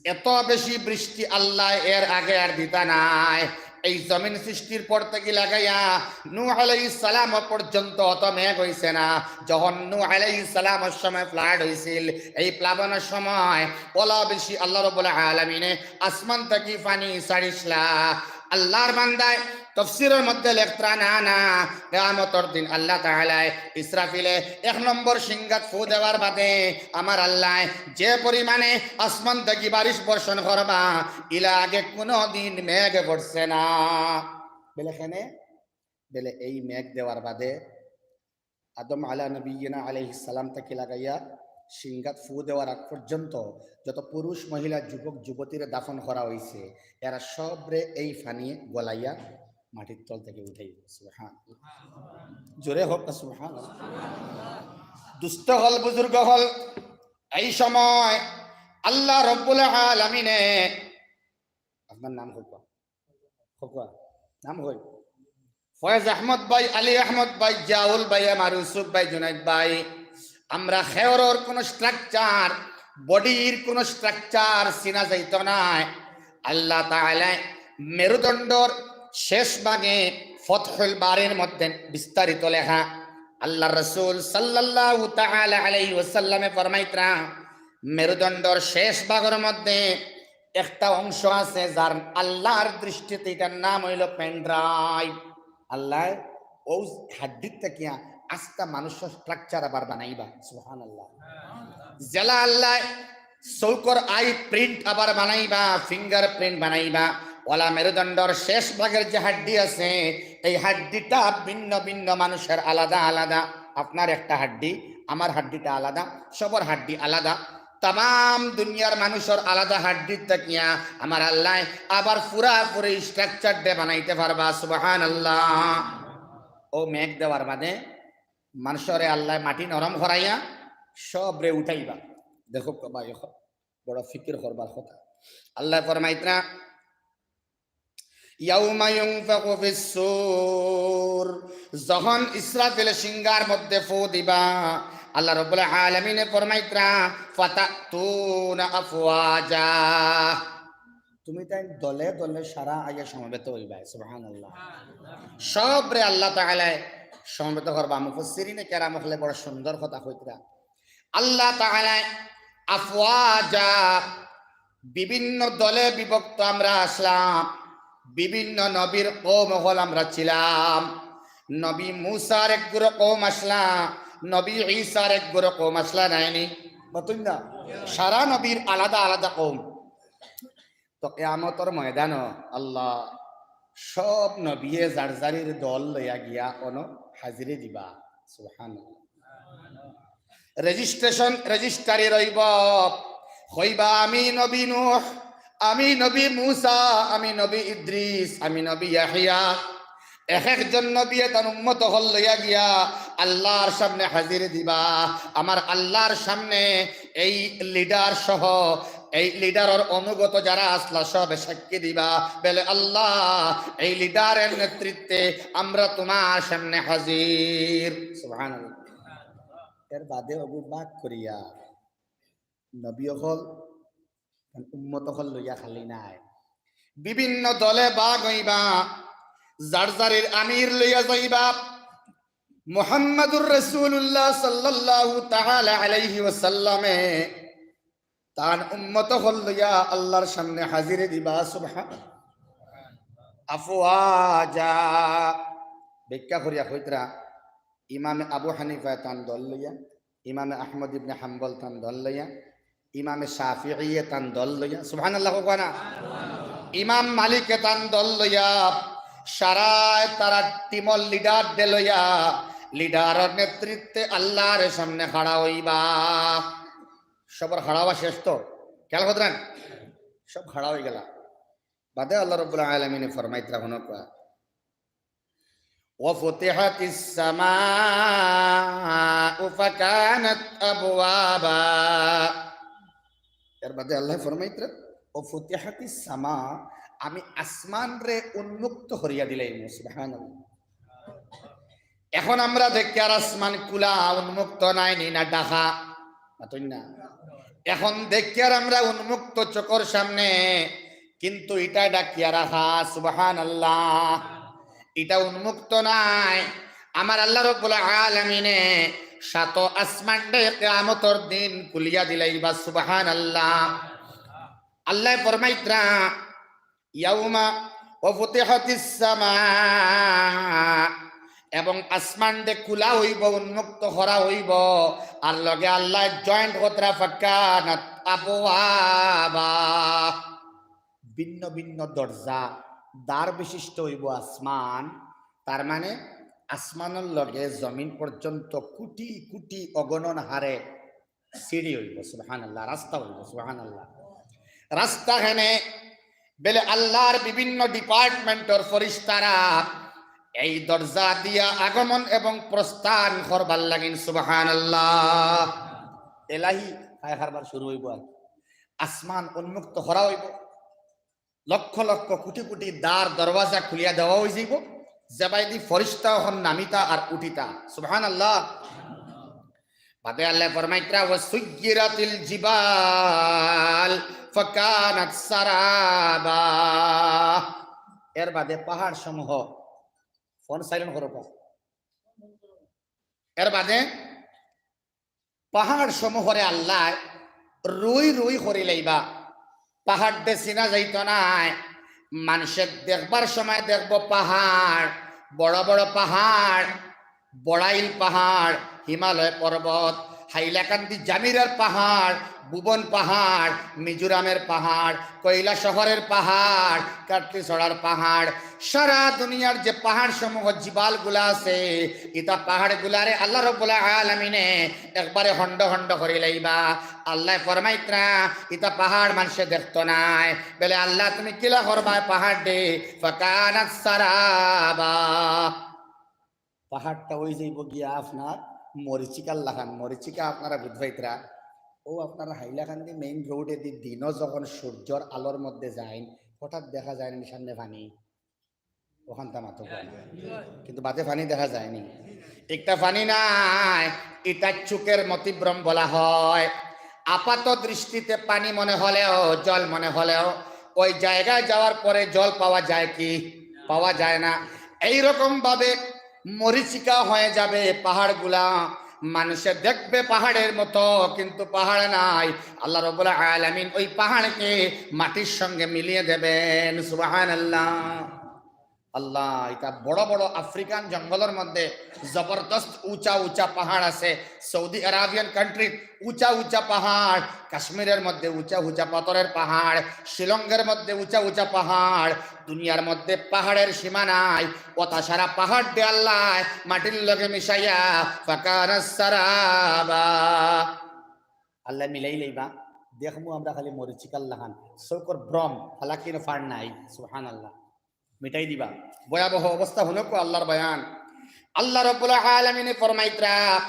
এত বেশি বৃষ্টি আল্লায় এর আগে আর দিতা নায়, এই জমিন সৃষ্টির পর থাকি লাগাইয়া নূহ আলাইহিস সালাম পর্যন্ত অত মেঘ অইছে না। যখন নূহ আলাইহিস সালামর সময় flood অইছিল, এই প্লাবনর সময় অলা বেশি আল্লাহ রাব্বুল আলামিনে আসমান থাকি পানি ছাড়িছলা। আল্লাহর বান্দায় তফসিরর মধ্যে লেখরা, না, না, কিয়ামতর দিন আল্লাহ তাআলায় ইসরাফিলে এক নম্বর শিঙ্গাত ফু দেওয়ার বাদে আমার আল্লায় যে পরিমাণে আসমান থাকি বারিশ বর্ষণ করবা, ইলা আগে কোনো দিন মেঘ পড়ছে না। বেলে কেনে? বেলে এই মেঘ দেওয়ার বাদে আদম আলা নবিয়্যিনা আলাইহিস সালাম থাকি লাগাইয়া শিঙ্গাত ফু দেওয়ার আগ পর্যন্ত যত পুরুষ, মহিলা, যুবক, যুবতীরে দাফন করা অইছে, এরা সবরে এই পানিয়ে গলাইয়া মাটির তল থাকি উঠাইবো। সুবহানাল্লাহ। জোরে কউক্কা সুবহানাল্লাহ। দুস্ত অকল, বুজুর্গ অকল, এই সময় আল্লাহ রাব্বুল আলামিনে, আপনার নাম কউক্কা, কউক্কা, নাম কই? ফয়েজ আহমদ ভাই, আলী আহমদ ভাই, জিয়াউল ভাই, আমার ইউসুফ ভাই, জুনাইদ ভাই, আমরা খেওরর কোনো structure, bodyর কোনো structure চিনা যাইতো নায়। আল্লাহ তাআলায় মেরুদণ্ডর শেষ ভাগে ফতহুল বারীর মধ্যে বিস্তারিত লেখা। আল্লাহর রাসূল সাল্লাল্লাহু তাআলা আলাইহি ওয়াসাল্লামে ফরমাইতরা, মেরুদণ্ডর শেষ ভাগর মধ্যে একটা অংশ আছে, যার আল্লাহর দৃষ্টিতে ইটার নাম অইলো pendrive। আল্লায় অউ হাড্ডির থাকিয়া আস্তা মানুষর structure আবার বানাইবা। সুবহানাল্লাহ। যেলা আল্লায় চউখর eye print আবার বানাইবা, finger print বানাইবা, অলা মেরুদণ্ডর শেষ ভাগর যে হাড্ডি আছে, এই হাড্ডিটা ভিন্ন ভিন্ন মানুষর আলাদা আলাদা। আপনার একটা হাড্ডি, আমার হাড্ডিটা আলাদা, সবর হাড্ডি আলাদা। তামাম দুনিয়ার মানুষর আলাদা হাড্ডির থাকিয়া আমার আল্লায় আবার পুরাপুরি structure দে বানাইতে পারবা। সুবহানাল্লাহ। অউ মেঘ দেওয়ার বাদে মানুষরে আল্লায় মাটি নরম করাইয়া সবরে উঠাইবা। দেখউক্কা ভাই, বড় ফিকির করবার কথা। আল্লায় ফরমাইতরা, ইয়াউমা ইউনফাখু ফিস সূর, যখন ইসরাফিলে শিঙ্গার মধ্যে ফু দিবা, আল্লাহ রাব্বুল আলামিনে ফরমাইতরা, ফাতাতুনা আফওয়াজা, তুমি তাইন দলে দলে সারা আইয়া সমবেত অইবায়। সুবহানাল্লাহ। সবরে আল্লাহ তাআলায় সমবেত করবা। মুফাসসিরিনে কেরাম অকলে বড় সুন্দর কথা কইতরা। আল্লাহ তাআলায় আফওয়াজা, বিভিন্ন দলে বিভক্ত আমরা আছলাম, বিভিন্ন নবীর কওম অকল আমরা ছিলাম। নবী মূসার এক গুরু কওম আছলা, নবী ঈসার এক গুরু কওম আছলা, নায়নি? মাতইন না? সারা নবীর আলাদা আলাদা কওম। তো কিয়ামতর ময়দানো আল্লাহ সব নবিয়ে যার যারির দল লইয়া গিয়া অনো হাজিরি দিবা। সুবহানাল্লাহ। Registration, registry রইবো, কইবা, "আমি নবী নূহ, আমি নবী মূসা, আমি নবী ইদ্রিস, আমি নবী ইয়াহিয়া।" এক একজন নবিয়ে তান উম্মত অকল লইয়া গিয়া আল্লাহর সামনে হাজিরি দিবা। আমার আল্লাহর সামনে এই leader সহ, এই leaderর অনুগত যারা আছলা, সবে সাক্ষী দিবা, বেলে, "আল্লাহ, এই leaderর নেতৃত্বে আমরা তুমার সামনে হাজির।" সুবহানাল্লাহ। এর বাদে অগু ভাগ করিয়া নবী অকল, উম্মত অকল লইয়া খালি নায়, বিভিন্ন দলে ভাগ অইবা, যার যারির আমির লইয়া যাইবা। মুহাম্মাদুর রাসূলুল্লাহ সাল্লাল্লাহু তাআলা আলাইহি ওয়াসাল্লামে তান উম্মত অকল লইয়া আল্লাহর সামনে হাজিরি দিবা। সুবহান। আফওয়াজা। ব্যাখ্যা করিয়া কইতরা, ইমামে আবু হানিফা তান দল লইয়া, ইমামে আহমদ ইবনে হাম্বল তান দল লইয়া, ইমামে শাফিঈয়ে তান দল লইয়া, সুবহানাল্লাহ কউক্কা না? ইমাম মালিকে তান দল লইয়া, সারায় তারা teamর leader দে লইয়া, leaderর নেতৃত্বে আল্লাহর সামনে খাড়া অইবা। সবর খাড়া অওয়া শেষ তো? খেয়াল করতরা? সব খাড়া অইগেলা। বাদে আল্লাহ রাব্বুল আলামিনে ফরমাইতরা, হুনো কউক্কা, "ওয়া ফুতিহাতিস সামাউ ফাকানাত আবওয়াবা।" এর বাদে আল্লায় ফরমাইতরা, "ওয়া ফুতিহাতিস সামা, আমি আসমানরে উন্মুক্ত করিয়া দিলাইমু।" সুবহানাল্লাহ। এখন আমরা দেখিয়ার আসমান খুলা, উন্মুক্ত, নায়নি, না ঢাকা? মাতইন না। এখন দেখিয়ার আমরা উন্মুক্ত চোখর সামনে কিন্তু ইটা ডাকিয়া রাখা, সুবহানাল্লাহ, ইটা উন্মুক্ত নাই। আমার আল্লাহ রব্বুল আলামিনে সাত আসমানরে কিয়ামতর দিন খুলিয়া দিলাইবা, সুবহানাল্লাহ। আল্লায় ফরমাইতরা, ইয়াউমা ওয়া ফুতিহাতিস সামা, এবং আসমানরে খুলা অইবো, উন্মুক্ত করা অইবো, আর লগে আল্লায় জয়েন্ট করতরা, ফাকানাত আবওয়াবা, ভিন্ন ভিন্ন দরজা, দ্বার বিশিষ্ট অইবো আসমান। তার মানে আসমানর লগে জমিন পর্যন্ত কোটি কোটি অগণন হারে সিঁড়ি অইবো, সুবহানাল্লাহ, রাস্তা অইবো, সুবহানাল্লাহ। রাস্তা হেনে বেলে আল্লাহর বিভিন্ন ডিপার্টমেন্টর ফিরিস্তারা এই দরজা দিয়া আগমন এবং প্রস্থান করবার লাগিন, সুবহানাল্লাহ। এলাহি খায় কারবার শুরু অইবো আর কি। আসমান উন্মুক্ত করা অইবো, লক্ষ লক্ষ কোটি কোটি দ্বার দরওয়াজা খুলিয়া দেওয়া অইযিবো, যেবায়দি ফিরিস্তা অখন নামিতা আর উঠিতা। সুবহানাল্লাহ। বাদে আল্লায় ফরমাইতরা, "ওয়া সুয়্যিরাতিল জিবাল ফাকানাত সারাবা।" এর বাদে পাহাড় সমূহ, ফোন সাইলেন্ট করো। এর বাদে পাহাড় সমূহরে আল্লায় রুই রুই করিলাইবা। পাহাড়রে চিনা যাইতো নায়। মানষে দেখবার সময় দেখবো পাহাড়, বড় বড় পাহাড়, বড়াইল পাহাড়, হিমালয় পর্বত, হাইলাকান্দি জামিরার পাহাড়, ভুবন পাহাড়, মিজোরামের পাহাড়, কৈলাসহরের পাহাড়, কাটলিছড়ার পাহাড়, সারা দুনিয়ার যে পাহাড় সমূহ, জিবাল গুলা আছে, ইতা পাহাড় গুলারে আল্লাহ রব্বুল আলামিনে একবারে খণ্ড খণ্ড করিলাইবা। আল্লায় ফরমাইতরা, ইতা পাহাড় মানষে দেখতো নায়। বেলে আল্লাহ তুমি কিলা করবায় পাহাড়রে? ফাকানাত সারাবা। পাহাড়টা অইযাইবো গিয়া আপনার মরিচিকার লাখান। মরিচিকা আপনারা বুঝবাইতরা, ও আপনারা হাইলাকান্দি মেইন রোডেদি দিনো যখন সূর্যর আলোর মধ্যে যাইন, হঠাৎ দেখা যায় নি সামনে পানি, অখানতা মাতো পানি, কিন্তু বাদে পানি দেখা যায় নি। একটা পানি নাই, ইটা চোখের মতিভ্রম বলা হয়। আপাত দৃষ্টিতে পানি মনে হলেও, জল মনে হলেও, ওই জায়গায় যাওয়ার পরে জল পাওয়া যায় কি? পাওয়া যায় না। এইরকম ভাবে মরিচিকা হয়ে যাবে পাহাড়গুলা। মানষে দেখবে পাহাড়ের মতো, কিন্তু পাহাড় নাই। আল্লাহ রব্বুল আলামিন ওই পাহাড়কে মাটির সঙ্গে মিলিয়ে দেবেন। সুবহানাল্লাহ। আল্লাহ, ইতা বড় বড় আফ্রিকান জঙ্গলের মধ্যে জবরদস্ত উঁচা উঁচা পাহাড় আছে। সৌদি আরবিয়ান কান্ট্রির উঁচা উঁচা পাহাড়, কাশ্মীরের মধ্যে উঁচা উঁচা পাথরের পাহাড়, শিলংয়ের মধ্যে উঁচা উঁচা পাহাড়। দুনিয়ার মধ্যে পাহাড়ের সীমা নাই। অতা সারা পাহাড়রে আল্লায় মাটির লগে মিশাইয়া ফাকানাস সারাবা। আল্লায় মিলাই লইবা। দেখমু আমরা খালি মরিচিকার লাখান, চউখর ভ্রম, হালাকিন ফার নাই। সুবহানাল্লাহ। মিটাই দিবা। ভয়াবহ অবস্থা। হুনউক্কা আল্লাহর বয়ান। আল্লাহ রাব্বুল আলামিনে ফরমাইতরা,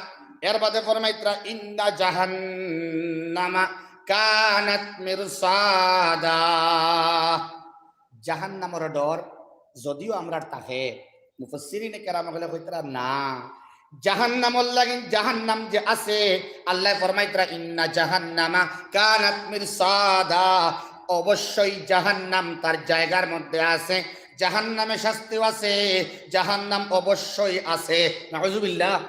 এর বাদে ফরমাইতরা, "ইন্না জাহান্নামা কানাত মিরসাদা।" জাহান্নামর ডর যদিও আমরার থাকে, মুফাসসিরিনে কেরাম অকলে কইতরা না, জাহান্নামর লাগি, জাহান্নাম যে আছে, আল্লায় ফরমাইতরা, "ইন্না জাহান্নামা কানাত মিরসাদা।" অবশ্যই জাহান্নাম তার জায়গার মধ্যে আছে, জাহান্নামে শাস্তিও আছে, জাহান্নাম অবশ্যই আছে। নাউজুবিল্লাহ।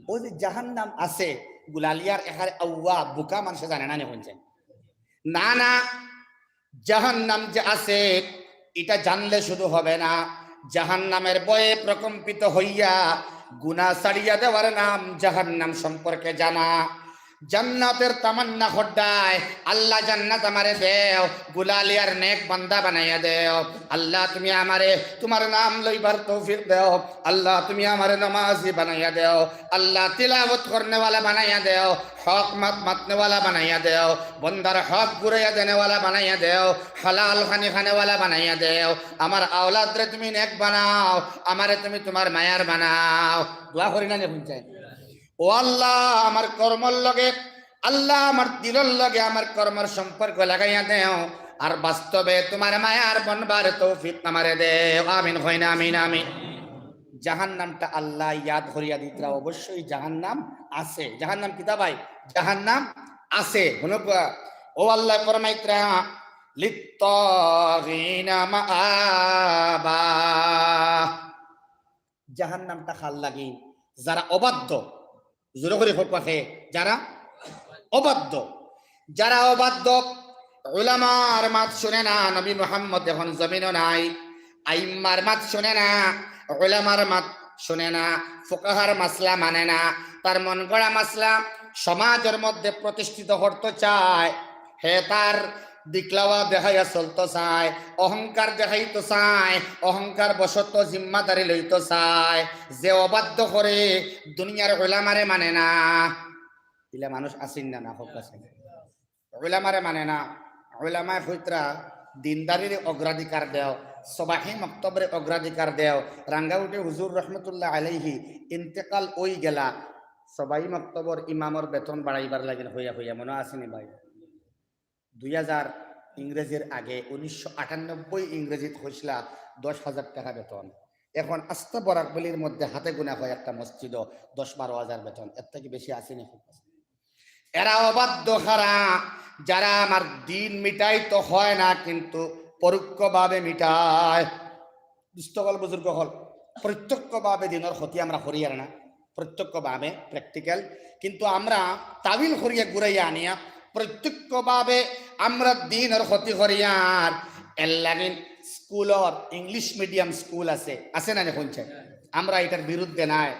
ওই যে জাহান্নাম আছে, গুলালিয়ার এখানে আউয়া বুকা মানষে জানে না নি, হুনছেন? না, না, জাহান্নাম যে আছে, ইটা জানলে শুধু হবে না, জাহান্নামের ভয়ে প্রকম্পিত হইয়া গুনাহ ছাড়িয়া দেওয়ার নাম জাহান্নাম সম্পর্কে জানা। জান্নাতের তামান্না খড্ডায়, "আল্লাহ জান্নাত আমারে দেও, গুলালিয়ার নেক বান্দা বানাইয়া দেও, আল্লাহ তুমি আমারে তোমার নাম লইবার তৌফিক দেও, আল্লাহ তুমি আমারে নমাজি বানাইয়া দেও, আল্লাহ তিলাওয়াত করনেওয়ালা বানাইয়া দেও, হক মাত মাতনেওয়ালা বানাইয়া দেও, বন্দার হক ঘুরাইয়া দেনেওয়ালা বানাইয়া দেও, হালাল খানি খানেওয়ালা বানাইয়া দেও, আমার আওলাদরে তুমি নেক বানাও, আমারে তুমি তোমার মায়ার বানাও।" দোয়া করি না নি, হুনছেন? ও আল্লাহ, আমার কর্মর লগে, আল্লাহ, আমার দিলর লগে আমার কর্মর সম্পর্ক লাগাইয়া দেও, আর বাস্তবে তোমার মায়ার বনবার তৌফিক আমারে দেও। আমিন, কই না আমিন, আমিন। জাহান্নামটা আল্লায় ইয়াদ করিয়া দিতরা, অবশ্যই জাহান্নাম আছে। জাহান্নাম কিতা ভাই? জাহান্নাম আছে। হুনউক্কা, ও আল্লায় ফরমাইতরা, للطاغين مآبا। জাহান্নামটা কার লাগি? যারা অবাধ্য। জোরে করি কউক্কা কে? যারা অবাধ্য। যারা অবাধ্য, উলামার মাত শুনে না। নবী মুহাম্মদ এখন জমিনো নাই। আইম্মার মাত শুনে না, উলামার মাত শুনে না, ফুকাহার মাসলা মানে না। তার মন গড়া মাসলা সমাজর মধ্যে প্রতিষ্ঠিত করতো চায়। হে তার দিখলাওয়া দেখাইয়া চলতো চায়, অহংকার দেখাইতো চায়, অহংকার বশত জিম্মাদারি লইতো চায়। যে অবাধ্য করে, দুনিয়ার উলামারে মানে না, ইলা মানুষ আছইন না, না কউক্কা কে? উলামারে মানে না। উলামায়ে কইতরা দিনদারিরে অগ্রাধিকার দেও, সবাহি মক্তবরে অগ্রাধিকার দেও। রাঙ্গাউটি হুজুর রহমতুল্লাহ আলাইহি ইন্তেকাল অই গেলা, সবাহি মক্তবর ইমামর বেতন বাড়াইবার লাগিন কইয়া কইয়া, মনো আছেনি ভাই? দুই হাজার ইংরেজির আগে, উনিশশো আটানব্বই ইংরেজিত কইছলা দশ হাজার টেকা বেতন। এখন আস্তা বরাক ভ্যালির মধ্যে হাতে গুনা হয় একটা মসজিদও দশ বারো হাজার বেতন, এর থাকি বেশি আছেনি? এরা অবাধ্য কারা? যারা আমার দিন মিটাইতো কয় না, কিন্তু পরোক্ষভাবে মিটায়। দোস্ত অকল, বুজুর্গ অকল, প্রত্যক্ষভাবে দিনর ক্ষতি আমরা করিয়ার না, প্রত্যক্ষভাবে, practical, কিন্তু আমরা তাবিল করিয়া ঘুরাইয়া আনিয়া প্রত্যক্ষভাবে আমরা দিনর ক্ষতি করিয়ার। এর লাগিন স্কুলর, English medium school আছে, আছে না নি কইছে? আমরা ইটার বিরুদ্ধে নায়।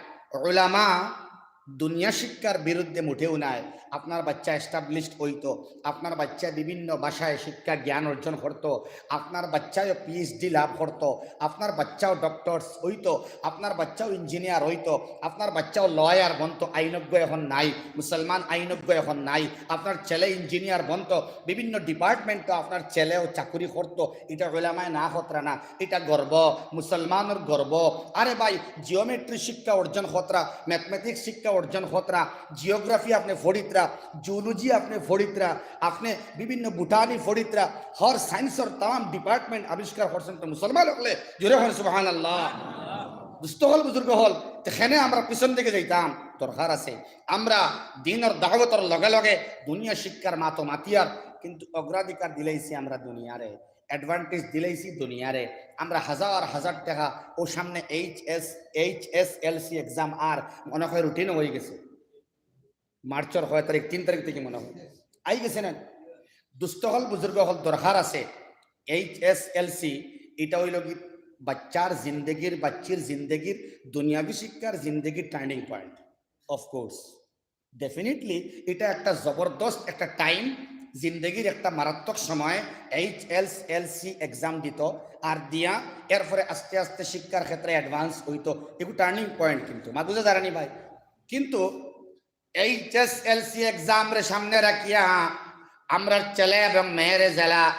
উলামা দুনিয়া শিক্ষার বিরুদ্ধে মুটেও নায়। আপনার বাচ্চা established অইতো, আপনার বাচ্চা বিভিন্ন ভাষায় শিক্ষা জ্ঞান অর্জন করতো, আপনার বাচ্চাও পিএইচডি লাভ করতো, আপনার বাচ্চাও ডক্টরস অইতো, আপনার বাচ্চাও ইঞ্জিনিয়ার অইতো, আপনার বাচ্চাও লয়ার বনতো, আইনজ্ঞ এখন নাই, মুসলমান আইনজ্ঞ এখন নাই, আপনার ছেলে ইঞ্জিনিয়ার বনতো, বিভিন্ন ডিপার্টমেন্টও আপনার ছেলেও চাকুরি করতো। ইটা উলামায়ে না কতরা না, ইটা গর্ব, মুসলমানর গর্ব। আরে ভাই, জিওমেট্রি শিক্ষা অর্জন কতরা, ম্যাথমেটিক্স শিক্ষা অর্জন কতরা, জিওগ্রাফি আপনে পড়িতরা, জুওলজি আপনে পড়িতরা, আপনে বিভিন্ন বুটানি পড়িতরা, হর সায়েন্সর তামাম ডিপার্টমেন্ট আবিষ্কার করছইন তো মুসলমান অকলে। জোরে কইন সুবহানাল্লাহ। দোস্ত অকল, বুজুর্গ অকল, তে কেনে আমরা পিছন দিকে যাইতাম? দরকার আছে। আমরা দিনর দাওয়াতর লগে লগে দুনিয়া শিক্ষার মাতো মাতিয়ার, কিন্তু অগ্রাধিকার দিলাইছি আমরা দুনিয়ারে, advantage দিলাইছি দুনিয়ারে। আমরা হাজার হাজার টেকা, ও সামনে এইচএস, এইচএসএলসি এক্সাম আর মনে হয় রুটিন অই গেছে, মার্চর কয় তারিখ, তিন তারিখ থাকি মনে হয় আই গেছে না? দোস্ত অকল, বুজুর্গ অকল, দরকার আছে। এইচএসএলসি ইটা অইলো কি বাচ্চার জিন্দেগির, বাচ্চির জিন্দেগির, দুনিয়াবি শিক্ষার জিন্দেগির turning point. Of course, definitely, ইটা একটা জবরদস্ত একটা টাইম, জিন্দেগির একটা মারাত্মক সময়। এইচএসএলসি এক্সাম দিতো আর দিয়া এরপরে আস্তে আস্তে শিক্ষার ক্ষেত্রে অ্যাডভান্স অইতো, এগু টার্নিং পয়েন্ট। কিন্তু মাত বুজা যার নি ভাই? কিন্তু এইচএসএলসি এক্সামরে সামনে রাখিয়া আমরার ছেলে এবং মেয়েরে যেলা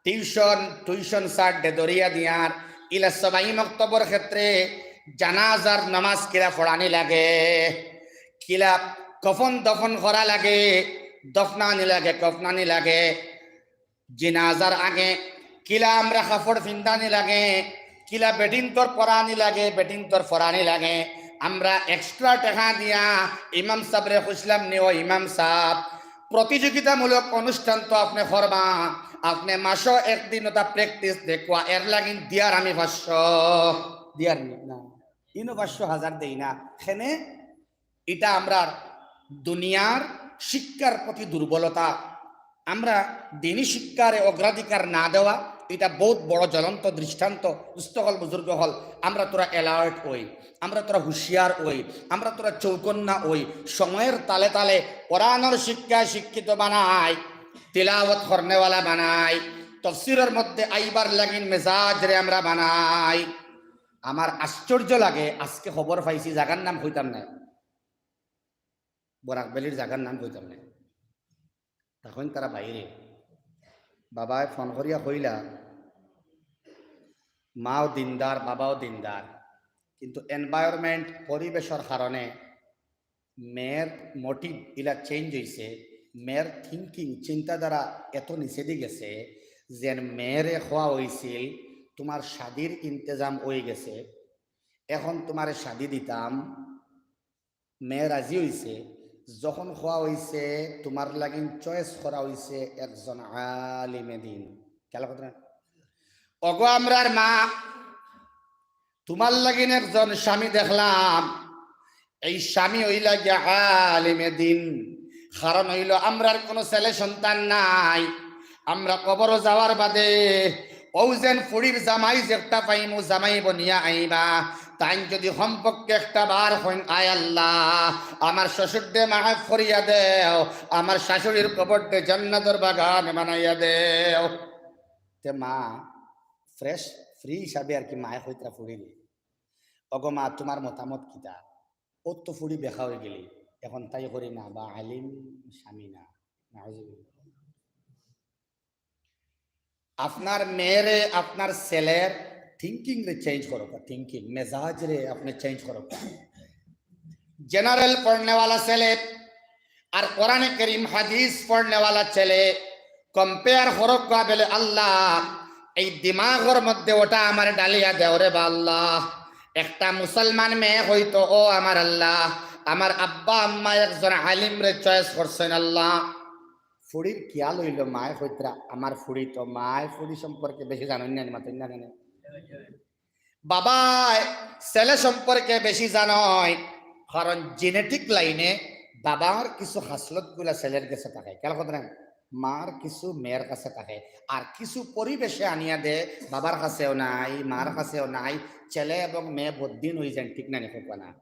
টিউশন, টিউশন স্যাররে ধরিয়া দিয়ার, ইলা সবাই মক্তবর ক্ষেত্রে জানাজার নামাজ কিলা পড়ানি লাগে, কিলা কফন দফন করা লাগে, দফনানি লাগে, কফনানি লাগে, জিনাজার আগে কিলা আমরা কাপড় ফিন্দানি লাগে, কিলা বেটিন্তর পরানি লাগে, বেটিন্তর ফরানি লাগে। আমরা এক্সট্রা টেকা দিয়া ইমাম সাবরে কইছলাম নি, "ও ইমাম সাব, প্রতিযোগিতামূলক অনুষ্ঠান তো আপনে করবা, আপনে মাসো একদিন ওটা প্র্যাকটিস দেখবা, এর লাগিন দিয়ার আমি পাঁচশো।" দিয়ার নি না, ইনো পাঁচশো, হাজার দেই না। কেনে? ইটা আমরার দুনিয়ার শিক্ষার প্রতি দুর্বলতা। আমরা দিনী শিক্ষারে অগ্রাধিকার না দেওয়া, ইটা বউত বড় জ্বলন্ত দৃষ্টান্ত। দোস্ত অকল, বুজুর্গ অকল, আমরা থুড়া alert অই, আমরা থুড়া হুঁশিয়ার অই, আমরা থুড়া চৌকন্না অই, সময়র তালে তালে কোরআনর শিক্ষায় শিক্ষিত বানাই, তিলাওয়াত করনেওয়ালা বানাই, তফসিরর মধ্যে আইবার লাগিন মেজাজরে আমরা বানাই। আমার আশ্চর্য লাগে, আজকে খবর পাইছি, জাগার নাম কইতাম না, বরাক ভ্যালির জাগার নাম কইতাম না, তখন তারা বাইরে। বাবায় ফোন করিয়া কইলা, মাও দিনদার, বাবাও দিনদার, কিন্তু এনভায়রনমেন্ট, পরিবেশর কারণে মেয়ের মোটিভ ইলা চেঞ্জ অইছে, মেয়ের থিংকিং, চিন্তাধারা এত নিচেদি গেছে, যেন মেয়েরে কওয়া অইছিল, "তোমার শাদির ইন্তেজাম অই গেছে, এখন তোমারে শাদি দিতাম।" মেয়ে রাজি অইছে, যখন কওয়া অইছে, "তোমার লাগিন চয়েস করা অইছে একজন আলিমে দিন।" খেয়াল করতে না? ওগো আমরার মা, তুমার লাগিন একজন স্বামী দেখলাম, এই স্বামী অইলা গিয়া আলিমে দিন। কারণ অইলো আমরার কুনু ছেলে সন্তান নাই, আমরা কবরো যাওয়ার বাদে অউ যেন ফুড়ির জামাই যেটা পাইমু, জামাই বনিয়া আইবা, তাইন যদি কমপক্ষে একটা বার কইন, "আয় আল্লাহ, আমার শ্বশুররে মাফ করিয়া দেও, আমার শাশুড়ির কবররে জান্নাতর বাগান বানাইয়া দেও।" তে মা fresh, free হিসাবে আর কি মায়ে কইতরা ফুড়িরে, "ওগো মা, তুমার মতামত কিতা? অউ তো ফুড়ি বেকা অইগেলি, এখন তাই করি না, বা আলিম স্বামী না।" নাউজুবিল্লাহ। আপনার মেয়েরে, আপনার ছেলের thinking রে change করো, thinking, মেজাজ রে আপনে change করো। General পড়নেওয়ালা ছেলে আর কোরআনে করিম হাদিস পড়নেওয়ালা ছেলে compare করো, বলে, "আল্লাহ, এই দিমাগর মধ্যে ওটা আমার ডালিয়া দেও রে বা আল্লাহ।" একটা মুসলমান মেয়ে কইতো, "ও আমার আল্লাহ, আমার আব্বা আম্মা একজন আলিমরে choice করছেন আল্লাহ।" ফুড়ির খিয়াল অইলো, মায়ে কইতরা, "আমার ফুড়ি তো, মায়ে ফুড়ি সম্পর্কে বেশি জানইন না, মাতইন না কেনে? বাবায় ছেলে সম্পর্কে বেশি জানইন, কারণ genetic line-এ বাবার কিছু খাসলতগুলা ছেলের গেছে থাকে।" খেয়াল করতে না? মার কিছু মেয়ের কাছে থাকে, আর কিছু পরিবেশে আনিয়া দে, বাবার কাছেও নাই, মার কাছেও নাই, ছেলে এবং মেয়ে বদিন অইযাইন, ঠিক না নি, কউক্কা না?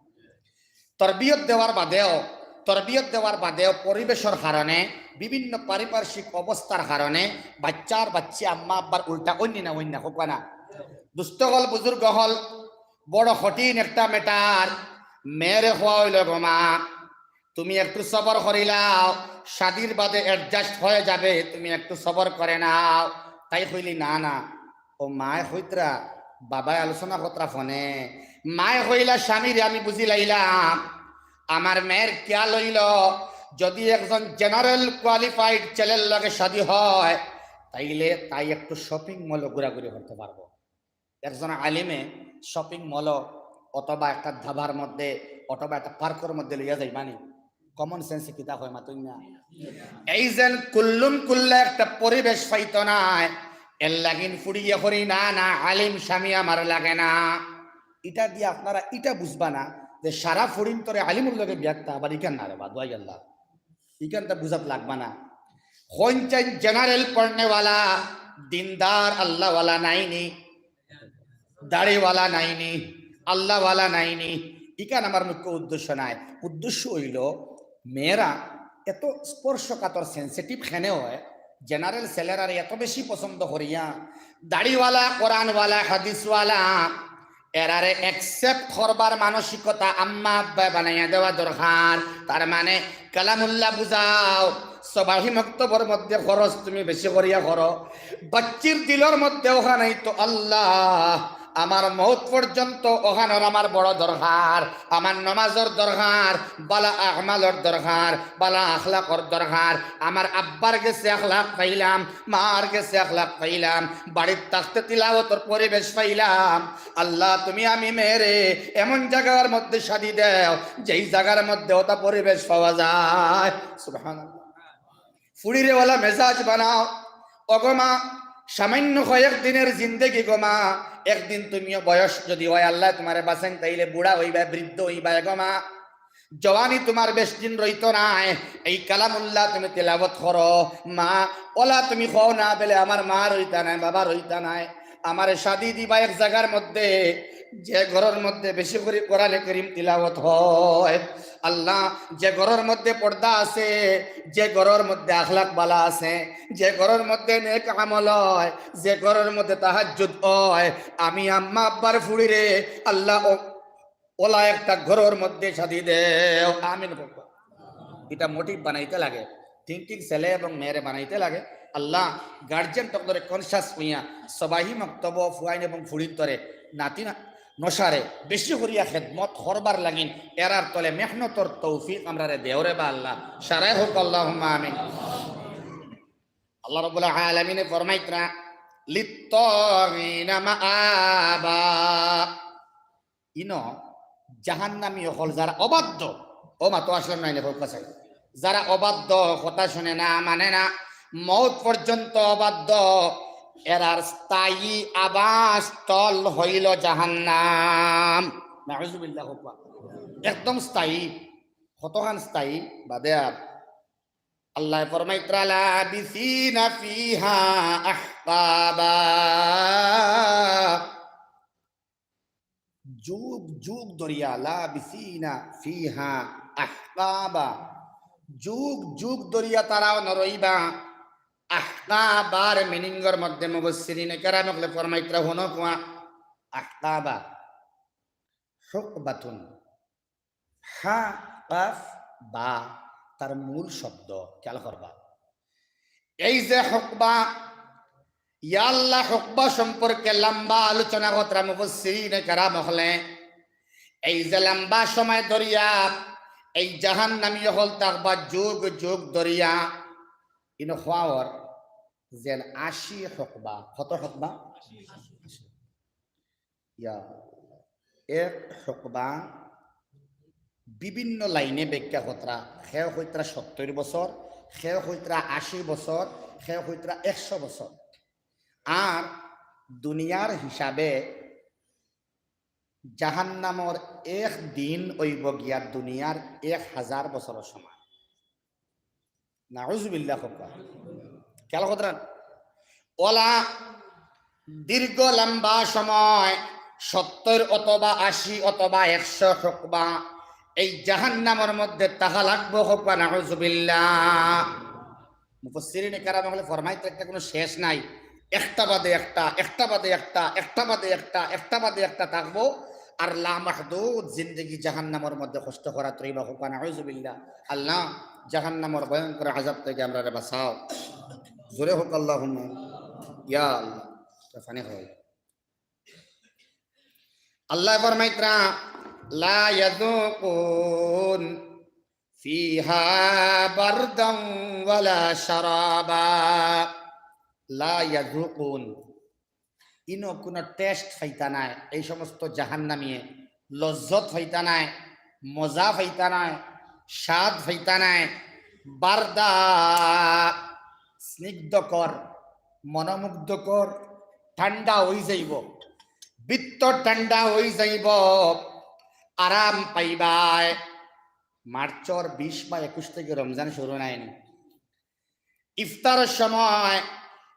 তরবিয়ত দেওয়ার বাদেও, তরবিয়ত দেওয়ার বাদেও পরিবেশর কারণে, বিভিন্ন পারিপার্শ্বিক অবস্থার কারণে বাচ্চার বাচ্চি আম্মা আব্বার উল্টা অইন নি না, অইন না, কউক্কা না? দুস্ত অকল, বুজুর্গ অকল, বড় কঠিন একটা matter। মেয়েরে কওয়া অইলো, "গো মা, তুমি একটু সবর করিলাও, শাদির বাদে adjust হয়ে যাবে, তুমি একটু সবর করে নাও।" তাই কইলি, "না, না।" ও মায়ে কইতরা, বাবায় আলোচনা করতরা ফোনে, মায়ে কইলা, "স্বামীরে আমি বুঝিলাইলাম, আমার মেয়ের খিয়াল অইলো, যদি একজন general qualified ছেলের লগে শাদি হয়, তাইলে তাই একটু shopping mall-ও ঘুরাঘুরি করতে পারবো।" একজন আলিমে shopping mall-ও অথবা একটা ধাবার মধ্যে অথবা একটা park-র মধ্যে লইয়া যাইবা নি? Common sense-এ কিতা কয়, মাতইন না? এই যেন কুল্লুম কুল্লা একটা পরিবেশ পাইতো নায়, এর লাগিন ফুড়িয়ে করি, "না, না, আলিম স্বামী আমার লাগে না।" ইটা দিয়া আপনারা ইটা বুঝবা না যে সারা ফুড়িন্তরে আলিমর লগে বিয়া দিতা, আবার ইখান না রে বা, দুয়াই আল্লাহ। ইখানটা বুঝাত লাগবা না। কইন চাইন general পড়নেওয়ালা, দিনদার, আল্লাহওয়ালা নাইনি, দাড়িওয়ালা নাইনি, আল্লাহওয়ালা নাইনি, ইখান আমার মুখ্য উদ্দেশ্য নায়। উদ্দেশ্য অইলো মেয়েরা এত স্পর্শকাতর, sensitive কেনে হয়, general ছেলেরারে এত বেশি পছন্দ করিয়া, দাড়িওয়ালা, কোরআনওয়ালা, হাদিসওয়ালা, এরারে accept করবার মানসিকতা আম্মা আব্বায় বানাইয়া দেওয়া দরকার। তার মানে কালামুল্লাহ বুঝাও, সবাহি মক্তবর মধ্যে খরচ তুমি বেশি করিয়া করো, বাচ্চির দিলর মধ্যে অখান আইতো, "আল্লাহ, আমার মউত পর্যন্ত অখানর আমার বড় দরকার, আমার নমাজর দরকার, বালা আমালর দরকার, বালা আখলাকর দরকার, আমার আব্বার গেছে আখলাক পাইলাম, মার গেছে আখলাক পাইলাম, বাড়িত থাকতে তিলাওতর পরিবেশ পাইলাম। আল্লাহ, তুমি আমি মেয়েরে এমন জাগার মধ্যে শাদি দেও, যেই জাগার মধ্যে অতা পরিবেশ পাওয়া যায়।" সুবহানাল্লাহ। ফুড়িরে অলা মেজাজ বানাও। ওগো মা, সামান্য কয়েক দিনের জিন্দেগি গো মা, একদিন তুমিও বয়স যদি হয়, আল্লায় তুমারে বাঁচাইন, তাইলে বুড়া অইবায়, বৃদ্ধ অইবায় গো মা। জওয়ানি তুমার বেশ দিন রইতো নায়, এই কালামুল্লাহ তুমি তিলাওত করো। মা, অলা তুমি কও না বেলে আমার মা রইতা নায়, বাবা রইতা নায়, আমারে শাদি দিবা এক জাগার মধ্যে, যে ঘরর মধ্যে বেশি করি কোরআনে করিম তিলাওত হয়। আল্লাহ, যে ঘরর মধ্যে পর্দা আছে, যে ঘরর মধ্যে আখলাক বালা আছে, যে ঘরর মধ্যে নেক আমল হয়, যে ঘরর মধ্যে তাহাজ্জুদ হয়, আমি আম্মা আব্বার ফুড়িরে আল্লাহ ও-, ওলা একটা ঘরর মধ্যে শাদি দেও। আমিন কউক্কা। ইটা motive বানাইতে লাগে, thinking ছেলে এবং মেয়েরে বানাইতে লাগে। আল্লাহ, guardian তকলরে conscious অইয়া সবাহি মক্তব ফুয়াইন এবং ফুড়িন্তরে নাতি না-, নশারে বেশি করিয়া খেদমত করবার লাগিন এরার তলে মেহনতর তৌফিক আমরারে দেও রে বা আল্লাহ। সারাই কউক্কা আল্লাহুম্মা আমিন। আল্লাহ রাব্বুল আলামিনে ফরমাইতরা, "লিত্তাগিনা মাআবা।" ইনো জাহান্নামী অকল যারা অবাধ্য, ও মা তো আসলাম নাই, কউক্কা চাই, যারা অবাধ্য, কথা শুনে না, মানে না, মউত পর্যন্ত অবাধ্য, এরার স্থায়ী আবাসস্থল হইল জাহান্নাম। নাউজুবিল্লাহ। একদম স্থায়ী। কতখান স্থায়ী? বাদে আর আল্লায় ফরমাইত্রা, লাবিসিনা ফিহা আহকাবা। যুগ যুগ ধরিয়া, লাবিসিনা ফিহা আহকাবা, যুগ যুগ ধরিয়া তারা অনো রইবা। আহকাবার মিনিংর মধ্যে মুফাসসিরিনে কেরাম অকলে ফরমাইত্রা, হুনো কুয়া, আহকাবা, হুকবাতুন, হা, কাফ, বা, তার মূল শব্দ, খেয়াল করবা। এই যে হুকবা, ইয়া আল্লাহ, হুকবা সম্পর্কে লম্বা আলোচনা কররা মুফাসসিরিনে কেরাম অকলে। এই যে লম্বা সময় ধরিয়া এই জাহান্নামী অকল থাকবা যুগ যুগ ধরিয়া, ইনো খোয়াওর যেন আশি হুকবা। কত হুকবা? ইয়া, এক হুকবা বিভিন্ন লাইনে ব্যাখ্যা কররা, কেউ কইত্রা সত্তইর বছর, কেউ কইত্রা আশি বছর, কেউ কইত্রা একশো বছর। আর দুনিয়ার হিসাবে জাহান্নামর এক দিন অইব গিয়া দুনিয়ার এক হাজার বছরর সমান। নাউজুবিল্লাহ। খেয়াল কররা, অলা দীর্ঘ লম্বা সময়, সত্তইর অথবা আশি অথবা একশো হুকবা, এই জাহান্নামর মধ্যে থাকা লাগবো, কউক্কা নাউজুবিল্লাহ। মুফাসসিরিনে কেরাম অকলে ফরমাইত্রা, একটা কোনো শেষ নাই, একটা বাদে একটা, একটা বাদে একটা, একটা বাদে একটা, একটা বাদে একটা থাকবো। আর লামাহদুদ জিন্দেগি জাহান্নামর মধ্যে কষ্ট করাত রইবা, কউক্কা নাউজুবিল্লাহ। আল্লাহ, জাহান্নামর ভয়ঙ্কর আযাব থাকি আমরারে বাঁচাও। জোরে কউক্কা আল্লাহুম্মা। ইয়া আল্লাহ, পানি খাওয়াই। আল্লায় ফরমাইত্রা, লা ইয়াযুকুন ফিহা বারদান ওয়ালা শারাবা। লা ইয়াযুকুন, ইনো কোনো টেস্ট পাইতা নায়। এই সমস্ত জাহান্নামিয়ে লজ্জত পাইতা নায়, মজা পাইতা নায়, স্বাদ পাইতা নায়। বারদা, স্নিগ্ধকর, মনোমুগ্ধকর, ঠান্ডা অই যাইব, ভিতর ঠান্ডা অই যাইব, আরাম পাইবায়। মার্চর বিশ বা একুশ থাকি রমজান শুরু নায়নি? ইফতারর সময়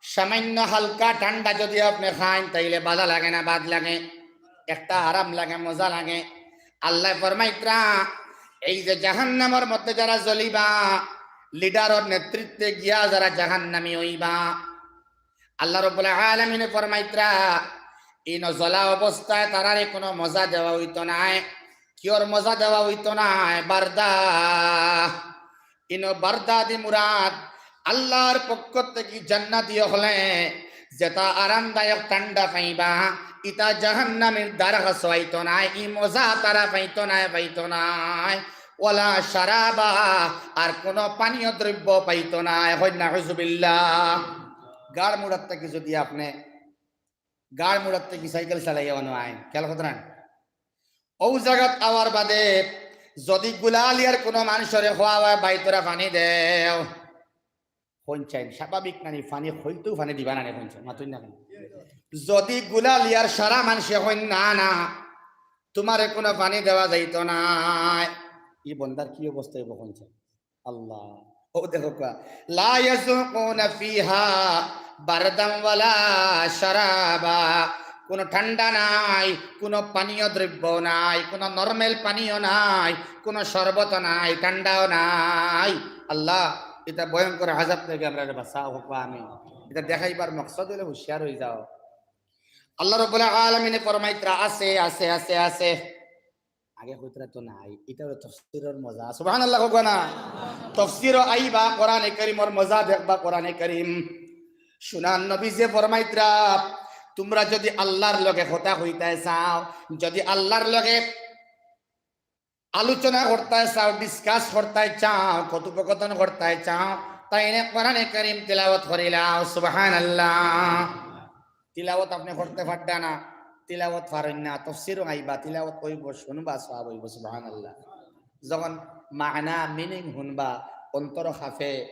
সামান্য হালকা ঠান্ডা যদি আপনে খাইন, তাইলে বালা লাগে না বাদ লাগে? একটা আরাম লাগে, মজা লাগে। আল্লায় ফরমাইত্রা, এই যে জাহান্নামর মধ্যে যারা জ্বলিবা, লিডারর নেতৃত্বে গিয়া যারা জাহান্নামী অইবা, আল্লাহ রাব্বুল আলামিনে ফরমাইত্রা, ইনো জ্বলা অবস্থায় তারারে কোনো মজা দেওয়া অইতো নায়। কিওর মজা দেওয়া অইতো নায়? বারদা। ইনো বারদাদি মুরাদ আল্লাহর পক্ষ থাকি জান্নাতি অকলে যেতা আরামদায়ক ঠান্ডা পাইবা, ইতা জাহান্নামীর দ্বারকাছো আইতো নায়, ই মজা তারা পাইতো নায়, পাইতো নায়। ওয়ালা শারাবা, আর কোনো পানীয় দ্রব্য পাইতো নায়। কইন নাউজুবিল্লাহ। গাড় মুড়াত থাকি যদি আপনে গাড় মুড়াত থাকি সাইকেল চালাইয়া অনো আইন, খেয়াল কররা না? অউ জাগাত আওয়ার বাদে যদি গুলালিয়ার কোনো মানষরে কওয়া অয়, "ভাই, তোরা পানি দেও," কইন চাইন, স্বাভাবিক নানি, পানি কইতেউ পানি দিবা নানি, কইন চাইন, মাতইন না কেনে? যদি গুলালিয়ার সারা মানষে কইন, "না, না, তোমারে কোনো পানি দেওয়া যাইতো নায়," ই বন্দার কি অবস্থা অইব, কইন চাইন? আল্লাহ। অউ দেখউক্কা, লা ইয়াযুকুনা ফিহা বারদান ওয়ালা শারাবা। কোনো ঠান্ডা নাই, কোনো পানীয় দ্রব্য নাই, কোনো নরমাল পানীয় নাই, কোনো শরবত নাই, ঠান্ডাও নাই। আল্লাহ, ইতা ভয়ঙ্কর আযাব থাকি আমরারে বাঁচাও, কউক্কা আমিন। ইতা দেখাইবার মকসদ অইলো হুঁশিয়ার অই যাও। আল্লাহ রাব্বুল আলামিনে ফরমাইত্রা, আছে, আছে, আছে, আছে। আগে কইত্রা তো নাই, ইটা অইলো তফসিরর মজা। সুবহানাল্লাহ কউক্কা না? তফসিরো আইবা, কোরআনে করিমর মজা দেখবা, কোরআনে করিম। সোনার নবীজিয়ে ফরমাইত্রা, তোমরা যদি আল্লাহর লগে কথা কইতায় চাও, যদি আল্লাহর লগে আলোচনা করতায় চাও, discuss করতায় চাও, কথোপকথন করতায় চাও, তাইলে কোরআনে করিম তিলাওয়াত করিলাও। সুবহানাল্লাহ। তিলাওয়াত আপনে করতে পাররা না, তিলাওয়াত পারইন না, তফসিরো আইবা, তিলাওয়াত অইবো, শুনবা, সওয়াব অইবো। সুবহানাল্লাহ। যখন মানা, meaning হুনবা, অন্তর কাঁপে।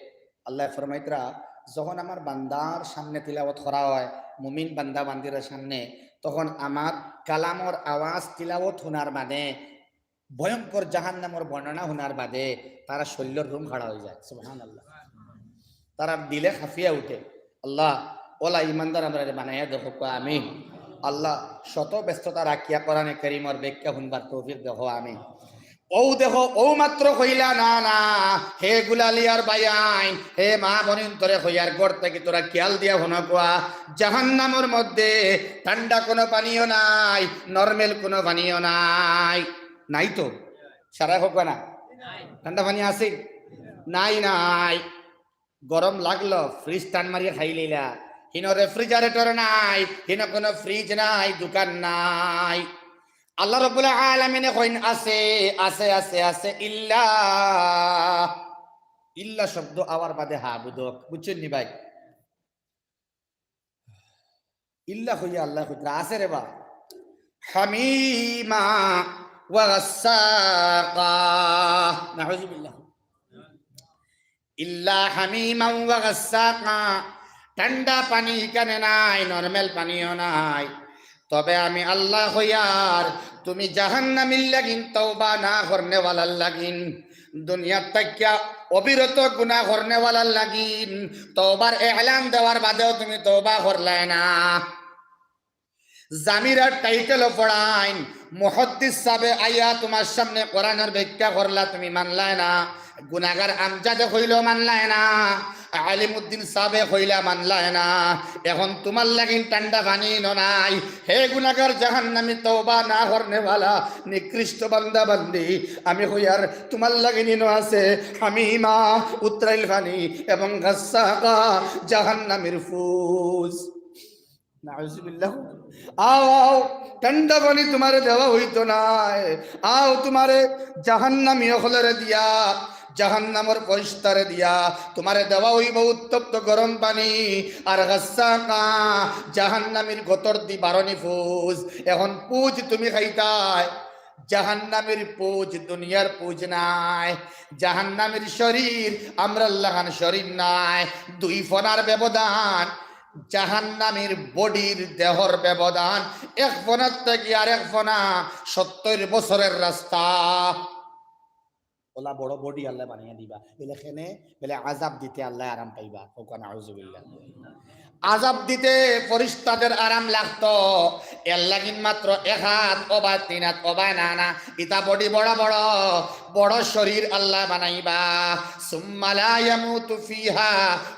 আল্লায় ফরমাইত্রা, যখন আমার বান্দার সামনে তিলাওয়াত করা হয়, মুমিন বান্দা বান্দির সামনে, তখন আমার কালামর আওয়াজ তিলাওয়াত হুনার বাদে ভয়ঙ্কর জাহান্নামর বর্ণনা হুনার বাদে তারার শরীলর রুম খাড়া অইযায়। সুবহানাল্লাহ। তারার দিলে কাঁপিয়া উঠে। আল্লাহ, অলা ইমানদার আমরারে বানাইয়া দেও, কউক্কা আমিন। আল্লাহ, শত ব্যস্ততা রাখিয়া কোরআনে কারীমর ব্যাখ্যা হুনবার তৌফিক দেও, আমিন। অউ দেখো, অউ মাত্র কইলা, না, না, হে গুলালিয়ার ভাইয়াইন, হে মা বইন, তোরে কইয়ার ঘর থাকি তোরা খিয়াল দিয়া হুনো কুয়া, জাহান্নামর মধ্যে ঠান্ডা কুনু পানিও নাই, normal কুনু পানিও নাই। নাই তো? সারা কউক্কা না? ঠান্ডা পানি আছে? নাই, নাই। গরম লাগলো, fridge টান মারিয়া খাইলিলা। হিনো refrigerator নাই, হিনো কুনু fridge নাই, দোকান নাই। আল্লাহ রাব্বুল আলামিনে কইন, আছে, আছে, আছে, আছে, ইল্লা, ইল্লা শব্দ আওয়ার বাদে হা বুঝো, বুঝছইন নি ভাই? ইল্লা কইয়া আল্লায় কইতরা, আছে রে বা, হামিমা ওয়া গাসসাকা। নাউজুবিল্লাহ। ইল্লা হামিমান ওয়া গাসসাকা, ঠান্ডা পানি ইখানে নাই, normal পানিও নাই। তবে আমি আল্লায় কইয়ার, তুমি জাহান্নামীর লাগিন তওবা না করনেওয়ালার লাগিন, দুনিয়াত থাকিয়া অবিরত গুনা করনেওয়ালার লাগিন তওবার এলান দেওয়ার বাদেও তুমি তওবা করলায় না। জামিরার title-ও পড়াইন, মুহাদ্দিস সাবে আইয়া তুমার সামনে কোরআনর ব্যাখ্যা করলা, তুমি মানলায় না। গুনাগার আমজাদে কইলো মানলায় না, আলিমউদ্দিন সাবে কইলা মানলায় না। এখন তুমার লাগিন ঠান্ডা পানি ইনো নাই। হে গুনাগার জাহান্নামী তওবা না করনেওয়ালা নিকৃষ্ট বান্দা বান্দি, আমি কইয়ার তুমার লাগিন ইনো আছে হামিমা, উতরাইল পানি, এবং গাসসাকা, জাহান্নামীর ফুজ। নাউজুবিল্লাহ। আও, আও, ঠান্ডা পানি তুমারে দেওয়া অইতো নায়। আও, তুমারে জাহান্নামী অকলরে দিয়া, জাহান্নামর ফিরিস্তারে দিয়া তুমারে দেওয়া অইবো উত্তপ্ত গরম পানি। আর গাসসাকা, জাহান্নামীর গতরদি বারনি ফুজ। এখন ফুজ তুমি খাইতায়, জাহান্নামীর ফুজ, দুনিয়ার ফুজ নায়। জাহান্নামীর শরীর আমরার লাখান শরীর নায়, দুই ফনার ব্যবধান। জাহান্নামীর body-র, দেহর ব্যবধান এক ফনার থাকি আরেক ফনা সত্তইর বছরর রাস্তা। অলা বড় body আল্লায় বানাইয়া দিবা। বলে কেনে? বলে আজাব দিতে আল্লায় আরাম পাইবা। কউক্কা নাউজুবিল্লাহ। আজাব দিতে ফিরিস্তাদের আরাম লাগতো, এর লাগিন মাত্র এক আত অবা তিন আত অবা না, না, ইতা body বড় বড়, বড় শরীর আল্লায় বানাইবা। সুম্মা লা ইয়ামুতু ফিহা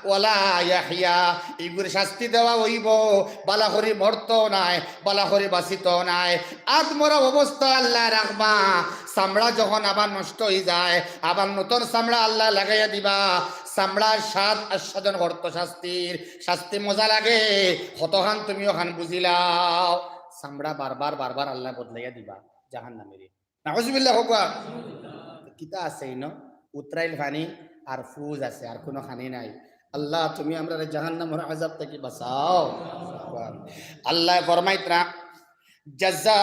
ওয়া লা ইয়াহইয়া। ইগুর শাস্তি দেওয়া অইবো, বালা করি মরতো নায়, বালা করি বাঁচিতো নায়। আধমরা অবস্থা আল্লায় রাখবা, চামড়া যখন আবার নষ্ট অইযায়, আবার নতুন চামড়া আল্লায় লাগাইয়া দিবা। চামড়ার স্বাদ আস্বাদন করতো শাস্তির, শাস্তি মজা লাগে, কতখান তুমি অখান বুঝিলাও। চামড়া বারবার বারবার আল্লায় বদলাইয়া দিবা জাহান্নামীরে। নাউজুবিল্লাহ কউক্কা। কিতা আছে ইনো? উতরাইল পানি আর ফুজ আছে, আর কুনু খানি নাই। আল্লাহ, তুমি আমরারে জাহান্নামর আজাব থাকি বাঁচাও। আল্লায় ফরমাইতরা, জাযাআ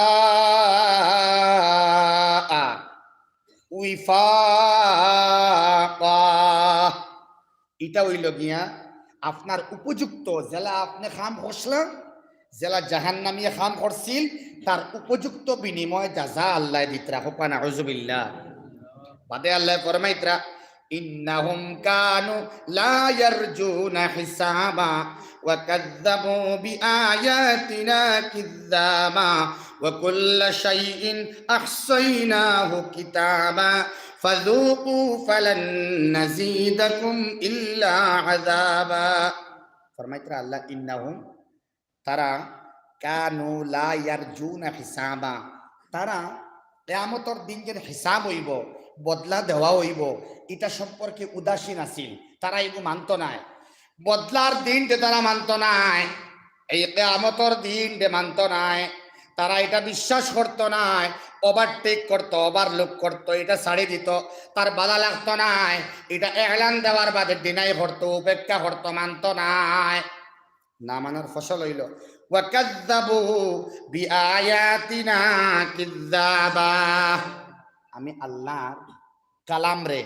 উইফাকা। ইটা অইলো গিয়া আপনার উপযুক্ত, যেলা আপনে কাম করছলা, যেলা জাহান্নামিয়ে কাম করছিল, তার উপযুক্ত বিনিময় জাযা আল্লায় দিতরা। কউক্কা নাউজুবিল্লাহ। বাদে আল্লায় ফরমাইতরা, ইন্নাহুম কানু লা ইয়ারজুনা হিসাবা ওয়া কাযযাবু বিআয়াতিনা কিযযাবা ওয়া কুল্লা শাইইন আহসাইনাহু কিতাবা ফাযুকু ফালান নাযীদাকুম ইল্লা আযাবা। ফরমাইতরা আল্লাহ, ইন্নাহুম, তারা, কানু লা ইয়ারজুনা হিসাবা, তারা কিয়ামতর দিন যেন হিসাব অইবো, বদলা দেওয়া অইবো, ইটা সম্পর্কে উদাসীন আছিল। তারা ইগু মানতো নায়, বদলার দিনটে তারা মানতো নায়, এই কিয়ামতর দিনটে মানতো নায়। তারা ইটা বিশ্বাস করতো নায়, overtake করতো, overlook করতো, ইটা ছাড়ি দিতো, তার বালা লাগতো নায়। ইটা এলান দেওয়ার বাদে deny করতো, উপেক্ষা করতো, মানতো নায়। না মানার ফসল অইলো, ওয়া কাযযাবু বিআয়াতিনা কিযযাবা। আমি আল্লাহর কালামরে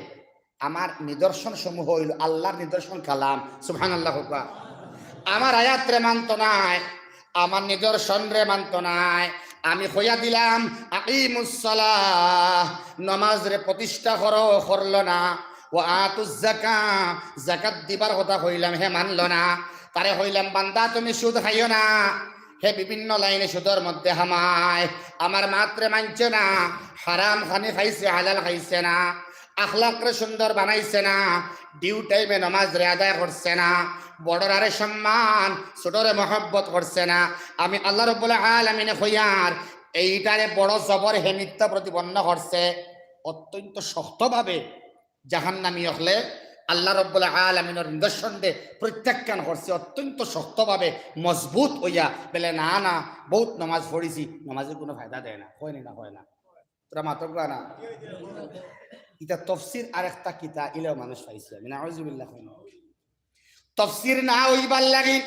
আমার নিদর্শন সমূহ অইলো আল্লার নিদর্শন কালাম। সুবহানাল্লাহ কউক্কা। আমার আয়াতরে মানতো নায়, আমার নিদর্শনরে মানতো নায়। আমি কইয়া দিলাম, "আকিমুস সালাহ", নমাজরে প্রতিষ্ঠা করো, করলো না। "ওয়া আতুজ যাকাহ", যাকাত দিবার কথা কইলাম, হে মানলো না। তারে কইলাম, "বান্দা, তুমি সুদ খাইও না।" হে বিভিন্ন লাইনে সুদর মধ্যে হামায়। আমার মাতরে মানছে না, হারাম খানি খাইছে, হালাল খাইছে না। আখলাকরে সুন্দর বানাইছে না, due time-এ নমাজরে আদায় করছে না, বড়রারে সম্মান, ছোটরে মহব্বত করছে না। আমি আল্লাহ রব্বুল আলামিনে কইয়ার, এইটারে বড় জবর হে মিথ্যা প্রতিপন্ন করছে, অত্যন্ত শক্তভাবে জাহান্নামী অকলে আল্লাহ রব্বুল আলামিনর নিদর্শন দে প্রত্যাখ্যান করছে, অত্যন্ত শক্তভাবে মজবুত অইয়া বলে, "না, না, বহুত নমাজ পড়ছি, নমাজে কুনু ফায়দা দেয় না, হয় না, হয় না।" তোরা মাতবা না। ইটা তফসির আরেকটা কিতা, ইলেও মানুষ পাইছে আমি, নাউজুবিল্লাহ। তফসির না অইবার লাগি,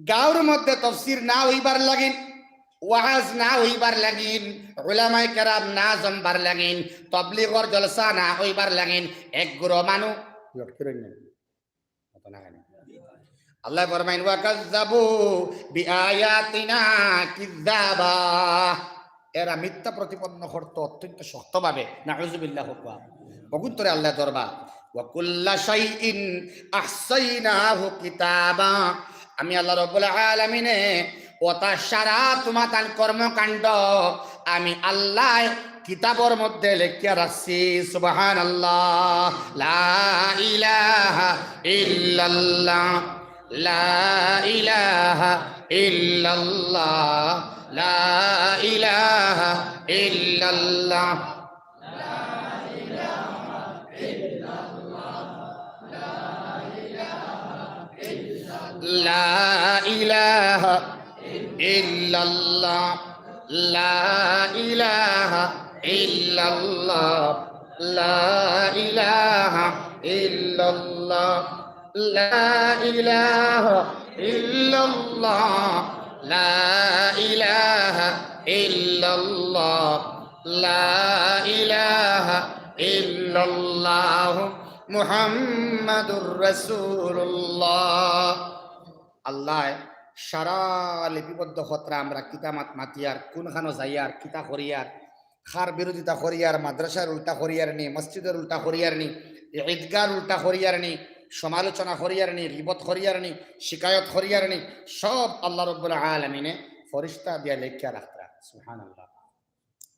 গাঁওর মধ্যে তফসির না অইবার লাগি, ওয়াজ না অইবার লাগি, উলামায়ে কেরাম না জমবার লাগি, তবলিগর জলসা না অইবার লাগি, এক গুরু মানু-, আল্লায় ফরমাইন, "ওয়া কাযযাবু বিআয়াতিনা কিযযাবা।" এরা মিথ্যা প্রতিপন্ন করতো অত্যন্ত শক্তভাবে। নাউজুবিল্লাহ কউক্কা। অগুন্তরে আল্লায় ধরবা। "ওয়া কুল্লা শাইইন আহসাইনাহু কিতাবা।" আমি আল্লাহ রব্বুল আলামিনে অতা সারা তুমাতান কর্মকাণ্ড আমি আল্লায় কিতাবর মধ্যে লেখিয়া রাখছি। সুবহানাল্লাহ। লা ইলাহা ইল্লাল্লাহ। লা ইলাহা ইল্লাল্লাহ। লা ইলাহা ইল্লাল্লাহ। লা ইলাহা ইল্লাল্লাহ। লা ইলাহা ইল্লাল্লাহ। লা ইলাহা ইল্লাল্লাহ। লা ইলাহা ইল্লাল্লাহ। লা ইলাহা ইল্লাল্লাহ। লা ইলাহা ইল্লাল্লাহ মুহাম্মাদুর রাসূলুল্লাহ। আল্লায় সারা লিপিবদ্ধ করতরা আমরা কিতা মাত মাতিয়ার, কুনখানো যাইয়ার, কিতা করিয়ার, কার বিরোধিতা করিয়ার, মাদ্রাসার উল্টা করিয়ার নি, মসজিদর উল্টা করিয়ার নি, ঈদগার উল্টা করিয়ার নি, সমালোচনা করিয়ার নি, গিবত করিয়ার নি, শিকায়ত করিয়ার নি, সব আল্লাহ রব্বুল আলামিনে ফিরিস্তা দিয়া লেখিয়া রাখতরা। সুবহানাল্লাহ।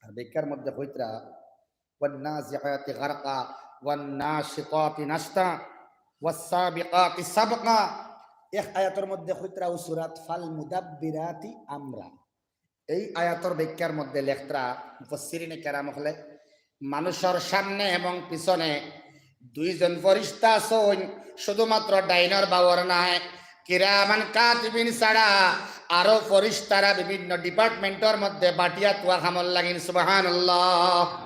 আর ব্যাখ্যার মধ্যে কইতরা, "ওয়ান নাজিআতি গারকা, ওয়ান নাশিতাতি নাশতা, ওয়াস সাবিকাতি সাবকা।" এক আয়াতর মধ্যে কইতরা ও সূরাত ফাল মুদাব্বিরাতি আমরা। এই আয়াতর ব্যাখ্যার মধ্যে লেখতরা মুফাসসিরিনে কেরাম অকলে, মানুষর সামনে এবং পিছনে দুইজন ফিরিস্তা আছইন, শুধুমাত্র ডাইনর বাওর নায়, কিরামান কাতিবিন ছাড়া আরো ফিরিস্তারা বিভিন্ন department-র মধ্যে বাটিয়া থুয়া কামর লাগিন। সুবহানাল্লাহ।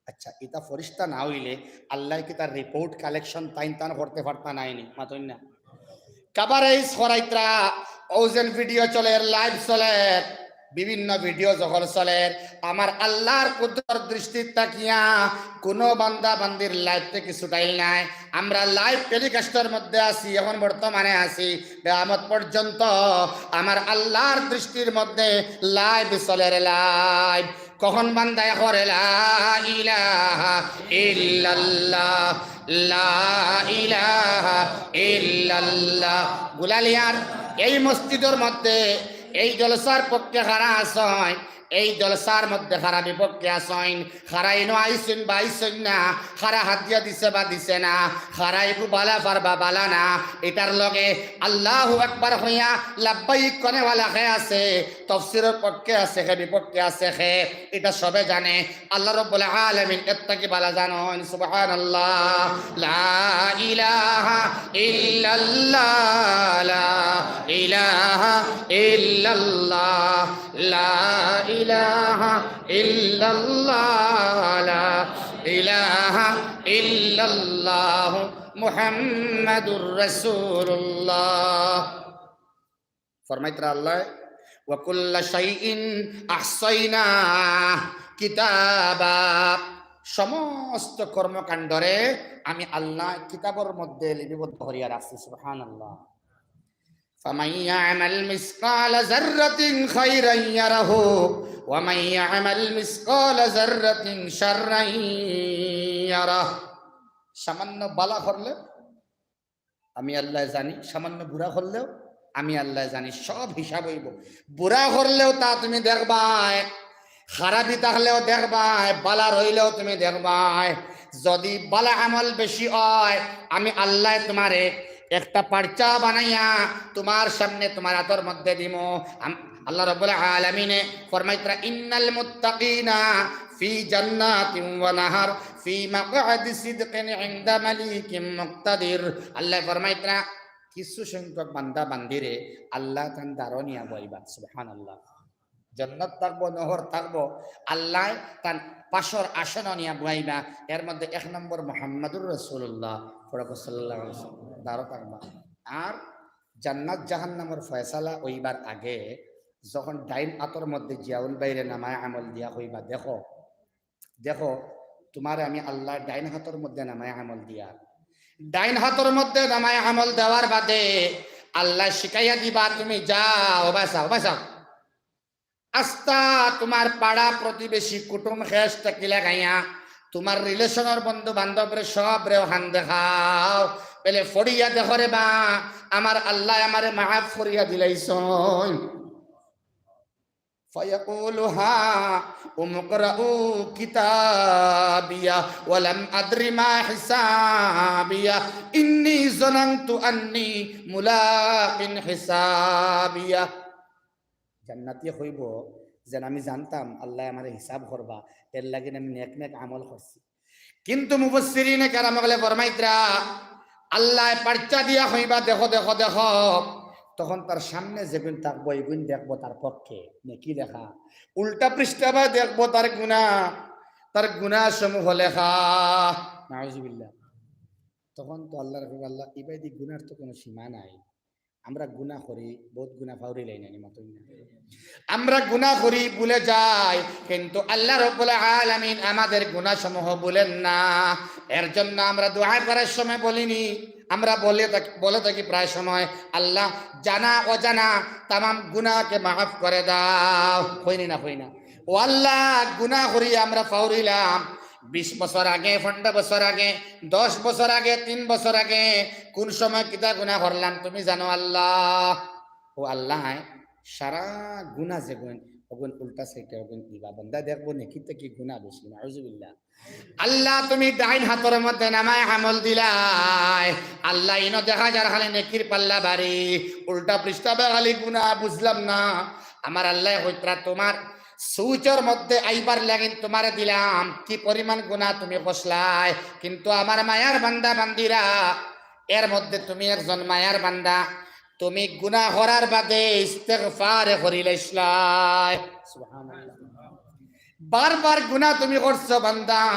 আচ্ছা, ইতা ফিরিস্তা না অইলে আল্লায় কিতা report collection তাইন তান করতে পারতা নায় নি? মাতইন না। Coverage করাইতরা, অউ যেন video চলের, live চলের, বিভিন্ন video যখন চলের, আমার আল্লাহর কুদরত দৃষ্টিত থাকিয়া কুনু বান্দা বান্দির live থাকি ছুটাইল নায়। আমরা live telecast-র মধ্যে আছি, এখন বর্তমানে আছি, কিয়ামত পর্যন্ত আমার আল্লাহর দৃষ্টির মধ্যে live চলের, live। কখন বান্দায় করে লা ইলাহা ইল্লাল্লাহ, লা ইলাহা ইল্লাল্লাহ। গুলালিয়ার এই মসজিদর মধ্যে এই জলসার পক্ষে কারা আছইন, এই জলসার মধ্যে কারা বিপক্ষে আছইন, কারা ইনো আইছইন বা আইছইন না, কারা হাদিয়া দিছে বা দিছে না, কারা ইগু বালা পার বা বালা না, ইটার লগে আল্লাহু আকবার কইয়া লাব্বাইক কনেওয়ালা কে আছে, তফসিরর পক্ষে আছে কে, বিপক্ষে আছে কে, ইটা সবে জানে। আল্লাহ রব্বুল আলামিন এর থাকি বালা জানইন। সুবহানাল্লাহ। লা ইলাহা ইল্লাল্লাহ, লা ইলাহা ইল্লাল্লাহ, লা ইলাহা ইল্লাল্লাহ, লা ইলাহা ইল্লাল্লাহ, মুহাম্মাদুর রাসূলুল্লাহ। ফরমাইতরা আল্লাহ, "ওয়া কুল্লা শাইইন আহসাইনা কিতাবা।" সমস্ত কর্মকাণ্ডরে আমি আল্লায় কিতাবর মধ্যে লিপিবদ্ধ করিয়া রাখছি। সুবহানাল্লাহ। فمن يعمل مثقال ذرة خيرا يره ومن يعمل مثقال ذرة شرا يره। সামান্য বালা করলে আমি আল্লায় জানি, সামান্য বুরা করলেও আমি আল্লায় জানি, সব হিসাব অইবো। বুরা করলেও তা তুমি দেখবায়, খারাপি থাকলেও দেখবায়, বালা রইলেও তুমি দেখবায়। যদি বালা আমল বেশি অয়, আমি আল্লায় তুমারে একটা পার্চা বানাইয়া তুমার সামনে তুমার আতর মধ্যে দিমু। আম-, আল্লাহ রাব্বুল আলামিনে ফরমাইতরা, "ইন্নাল মুত্তাকিনা ফি জান্নাতিন ওয়া নাহার, ফি মাকআদি সিদকিন ইনদা মালিকিম মুকতাদির।" আল্লায় ফরমাইতরা, কিছু সংখ্যক বান্দা বান্দিরে আল্লায় তান দারো নিয়া বওয়াইবা। সুবহানাল্লাহ। জান্নাত থাকবো, নহর থাকবো, আল্লায় তান পাশর আসনো নিয়া বওয়াইবা। এর মধ্যে এক নম্বর মুহাম্মাদুর রাসূলুল্লাহ, পড়ো সাল্লাল্লাহু আলাইহি ওয়াসাল্লাম, দারো থাকবা। আর জান্নাত জাহান্নামর ফয়সালা অইবার আগে যখন ডাইন আতর মধ্যে জিয়াউল ভাইরে নামায় আমল দিয়া কইবা, "দেখো, দেখো, তুমারে আমি আল্লায় ডাইন হাতর মধ্যে নামায় আমল দিয়া।" ডাইন হাতর মধ্যে নামায় আমল দেওয়ার বাদে আল্লায় শিখাইয়া দিবা, "তুমি যাও, বাসাও, বাসাও।" আস্তা তুমার পাড়া প্রতিবেশী কুটুম খেশ থাকি লাগাইয়া তুমার রিলেশনর বন্ধু বান্ধবরে সবরে অখান দেখাও। বলে, "ফড়িয়া দেখো রে বা, আমার আল্লায় আমারে মাফ করিয়া দিলাইছইন।" فيقول هاؤم اقرءوا كتابيه ولم أدر ما حسابيه إني ظننت أني ملاق حسابيه। জান্নাতিয়ে কইবো যেন, "আমি জানতাম আল্লায় আমারে হিসাব করবা, এর লাগি আমি নেক নেক আমল করছি।" কিন্তু মুফাসসিরিনে কেরাম অকলে ফরমাইতরা, আল্লায় পার্চা দিয়া কইবা, "দেখো, দেখো, দেখো," তখন তার সামনে যেগুন থাকবো, এগুন দেখবো তার পক্ষে নেকি লেখা, উল্টা পৃষ্ঠা বায় দেখবো তার গুনা, তার গুনা সমূহ লেখা। নাউজুবিল্লাহ। তখন তো আল্লায় কইবা, "আল্লাহ, ইবাদি গুনার তো কোনো সীমা নাই।" আমরা গুনা করি, বউত গুনা ফাউরিলাই নানি মাতইন না। আমরা গুনা করি, ভুলে যাই, কিন্তু আল্লাহ রাব্বুল আলামিন আমাদের গুনা সমূহ ভুলেন না। এর জন্য আমরা দোয়া করার সময় বলিনি, আমরা বলে থাকি, বলে থাকি প্রায় সময়, "আল্লাহ, জানা অজানা তামাম গুনাকে মাফ করে দাও।" কইনি না, কই না? ও আল্লাহ, গুনা করি আমরা ফাউরিলাম, বিশ বছর আগে, পনেরো বছর আগে, দশ বছর আগে, তিন বছর আগে, কোন সময় কিতা গুনা করলাম তুমি জানো আল্লাহ। ও আল্লাহ, সারা গুনা যেগুন, ওগুন উল্টা সাইডে ওগুন দিবা। বন্দা দেখবো নেকি থাকি গুনা বেশি, নাউজুবিল্লাহ। আল্লাহ, তুমি ডাইন হাতর মধ্যে নামায় আমল দিলায়। আল্লাহ, ইনো দেখা যার খালি নেকির পাল্লা ভারি, উল্টা পৃষ্ঠা বায় খালি গুনা, বুঝলাম না। আমার আল্লায় কইতরা, তুমার সুচর মধ্যে আইবার লাগিন তুমারে দিলাম, কি পরিমাণ গুনা তুমি করছলায়, কিন্তু আমার মায়ার বান্দা বান্দিরা, এর মধ্যে তুমি একজন মায়ার বান্দা, তুমি গুনা করার বাদে ইস্তেগফার করিলাইছলায়। সুবহানাল্লাহ। বারবার গুনা তুমি করছো বান্দা,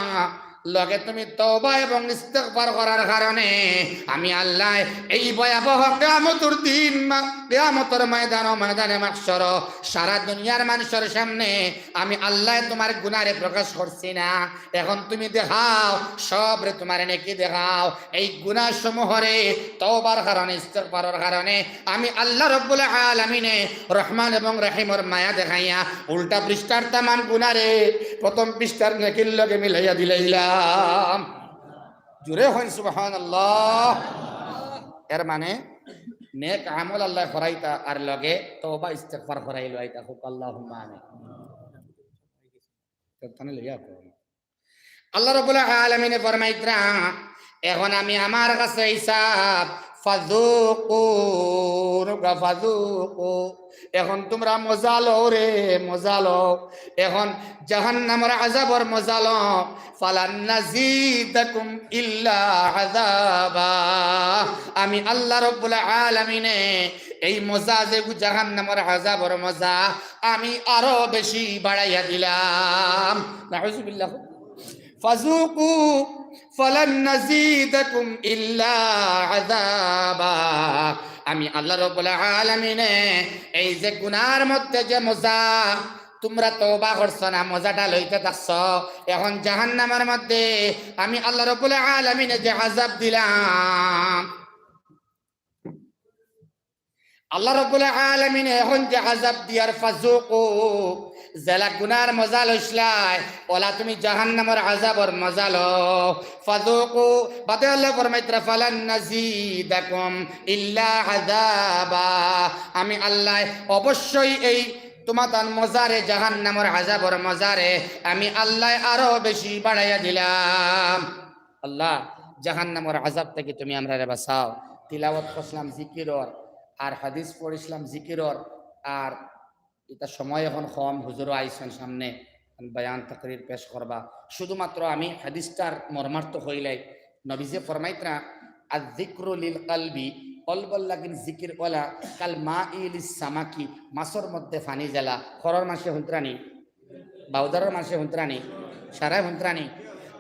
লগে তুমি তওবা এবং ইস্তেগফার করার কারণে আমি আল্লায় এই ভয়াবহ কিয়ামতর দিন মা-, কিয়ামতর ময়দানো, ময়দানে মাহশরো সারা দুনিয়ার মানষর সামনে আমি আল্লায় তুমার গুনারে প্রকাশ করছি না। এখন তুমি দেখাও, সবরে তুমার নেকি দেখাও। এই গুনা সমূহরে তওবার কারণে, ইস্তেগফারর কারণে আমি আল্লাহ রাব্বুল আলামিনে রহমান এবং রহিমর মায়া দেখাইয়া উল্টা পৃষ্ঠার তামাম গুনারে প্রথম পৃষ্ঠার নেকির লগে মিলাইয়া দিলাইলাম। জোরে কইন সুবহানাল্লাহ। এর মানে নেক আমল আল্লায় করাইতা আর লগে তওবা ইস্তেগফার করাইলো আইতা। খুব আল্লাহুম্মা আমিন। তো তানে লইয়া কও। আল্লাহ রাব্বুল আলামিনে ফরমাইতরা, এখন আমি আমার কাছে হিসাব, ফাযুকু, ফাযুকু, এখন তুমরা মজা লও রে, মজা লও। এখন জাহান্নামর আযাবর মজা লও। ফালান নাযিদাকুম ইল্লা আযাবা। আমি আল্লাহ রাব্বুল আলামিনে এই মজা যে জাহান্নামর আযাবর মজা, আমি আরো বেশি বাড়াইয়া দিলাম। নাউজুবিল্লাহ। ফাযুকু ফালান নাযিদাকুম ইল্লা আযাবা। আমি আল্লাহ রাব্বুল আলামিনে এই যে গুনার মধ্যে যে মজা, তুমরা তওবা করছো না, মজাটা লইতে থাকছো। এখন জাহান্নামর মধ্যে আমি আল্লাহ রাব্বুল আলামিনে যে আযাব দিলাম, আল্লাহ রাব্বুল আলামিনে এখন যে আযাব দিয়ার, ফাযুকু, যেলা গুনার মজা লইছলায়, অলা তুমি জাহান্নামর আযাবর মজা লও। ফাযুকু, বাদে আল্লায় ফরমাইতরা, ফালান নাজিদাকুম ইল্লা আযাবা। আমি আল্লায় অবশ্যই এই তুমাতান মজারে, জাহান্নামর আযাবর মজারে আমি আল্লায় আরো বেশি বাড়াইয়া দিলাম। আল্লাহ, জাহান্নামর আযাব থাকি তুমি আমরারে বাঁচাও। তিলাওয়াত করছলাম জিকিরর, আর হাদিস পড়ছলাম জিকিরর, আর ইতা সময় এখন কম, হুজুরও আইছইন সামনে, বয়ান তাকরির পেশ করবা। শুধুমাত্র আমি হাদিসটার মর্মার্থ কইলাই। নবীজিয়ে ফরমাইতরা, "আয-যিকরু লিল কলবি", কলবর লাগিন জিকির অলা, "কাল মাই লিস সামাকি", মাছর মধ্যে পানি যেলা। খরর মাসে হুনতরানি, বাউদারর মাসে হুনতরানি, সারায় হুনতরানি।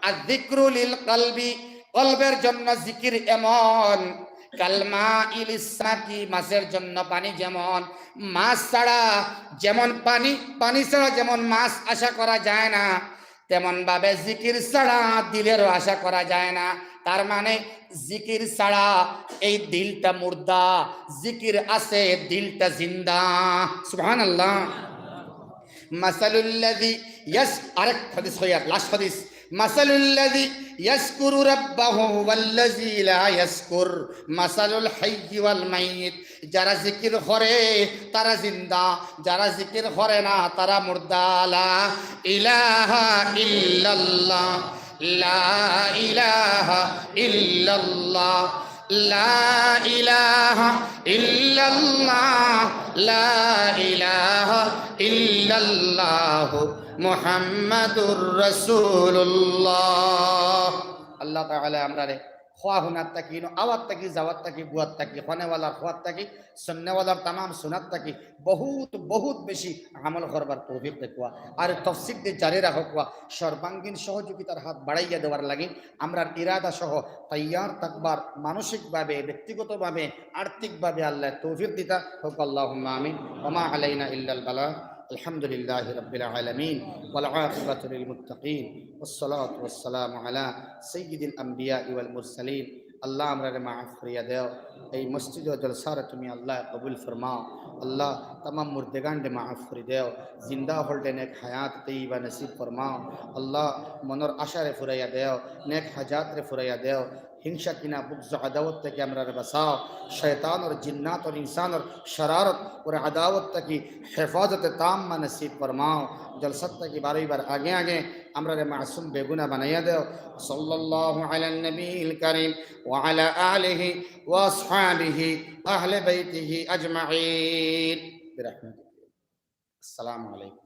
"আয-যিকরু লিল কলবি", কলবের জন্য জিকির এমন, "কাল মাই লিস সামাকি", মাছের জন্য পানি যেমন। মাছ ছাড়া যেমন পানি, পানি ছাড়া যেমন মাছ আশা করা যায় না, তেমন ভাবে জিকির ছাড়া দিলেরও আশা করা যায় না। তার মানে জিকির ছাড়া এই দিলটা মুর্দা, জিকির আছে, দিলটা জিন্দা। সুবহানাল্লাহ। মাসালুল্লাযী ইয়াস-, আরেক হাদিস কইয়ার, লাস্ট হাদিস। মাসালুল্লাযী ইয়াযকুরু রাব্বাহু ওয়াল্লাযী লা ইয়াযকুর, মাসালুল হাইয়্যি ওয়াল মাইয়িত। যারা জিকির করে, তারা জিন্দা, যারা জিকির করে না, তারা মুর্দা। লা ইলাহা ইল্লাল্লাহ, লা ইলাহা ইল্লাল্লাহ, লা ইলাহা ইল্লাল্লাহ, লা ইলাহা ইল্লাল্লাহ, মুহাম্মাদুর রাসূলুল্লাহ। আল্লাহ তাআলা আমরারে কওয়া হুনার থাকি, ইনো আওয়ার থাকি, যাওয়ার থাকি, বুয়ার থাকি, কওনেওয়ালার কওয়ার থাকি, শুননেওয়ালার তামাম শুনার থাকি বহুত, বহুত বেশি আমল করবার তৌফিক দেউক্কা। আর তফসির দি জারি রাখউক্কা। সর্বাঙ্গীন সহযোগিতার হাত বাড়াইয়া দেওয়ার লাগি আমরার ইরাদা সহ তৈয়ার থাকবার, মানসিকভাবে, ব্যক্তিগতভাবে, আর্থিকভাবে আল্লায় তৌফিক দিতা হউক। আল্লাহুম্মা আমিন। ওয়া মা আলাইনা ইল্লাল বালাগ। আলহামদুলিল্লাহি রাব্বিল আলামিন। ওয়াল আকিবাতু লিল মুত্তাকিন। ওয়াসসালাতু ওয়াসসালামু আলা সাইয়্যিদিল আম্বিয়াই ওয়াল মুরসালিন। আল্লাহ, আমরারে মাফ করিয়া দেও। এই মসজিদ ও জলসারে তুমি আল্লাহ কবুল ফরমাও। আল্লাহ, তামাম মুর্দেগানরে মাফ করি দেও। জিন্দা অকলরে নেক হায়াত তৈয়বা নসিব ফরমাও। আল্লাহ, মনর আশারে ফুরাইয়া দেও, নেক হাজাতরে ফুরাইয়া দেও। হিংসা কিনা বুগজ আদাওত থাকি আমরারে বাঁচাও। শয়তান আর জিন্নাত আর ইনসান আর শরারত আর আদাওত থাকি হেফাজতে তাম্মা নসিব ফরমাও। জলসাত থাকি বারইবার আগে আগে আমরারে মাসুম বেগুনা বানাইয়া দেও। সাল্লাল্লাহু আলান নবীল করিম ওয়া আলা আলিহি ওয়া আসহাবিহি আহলে বাইতিহি আজমাইন। বিরহমাতিকা। আসসালামু আলাইকুম।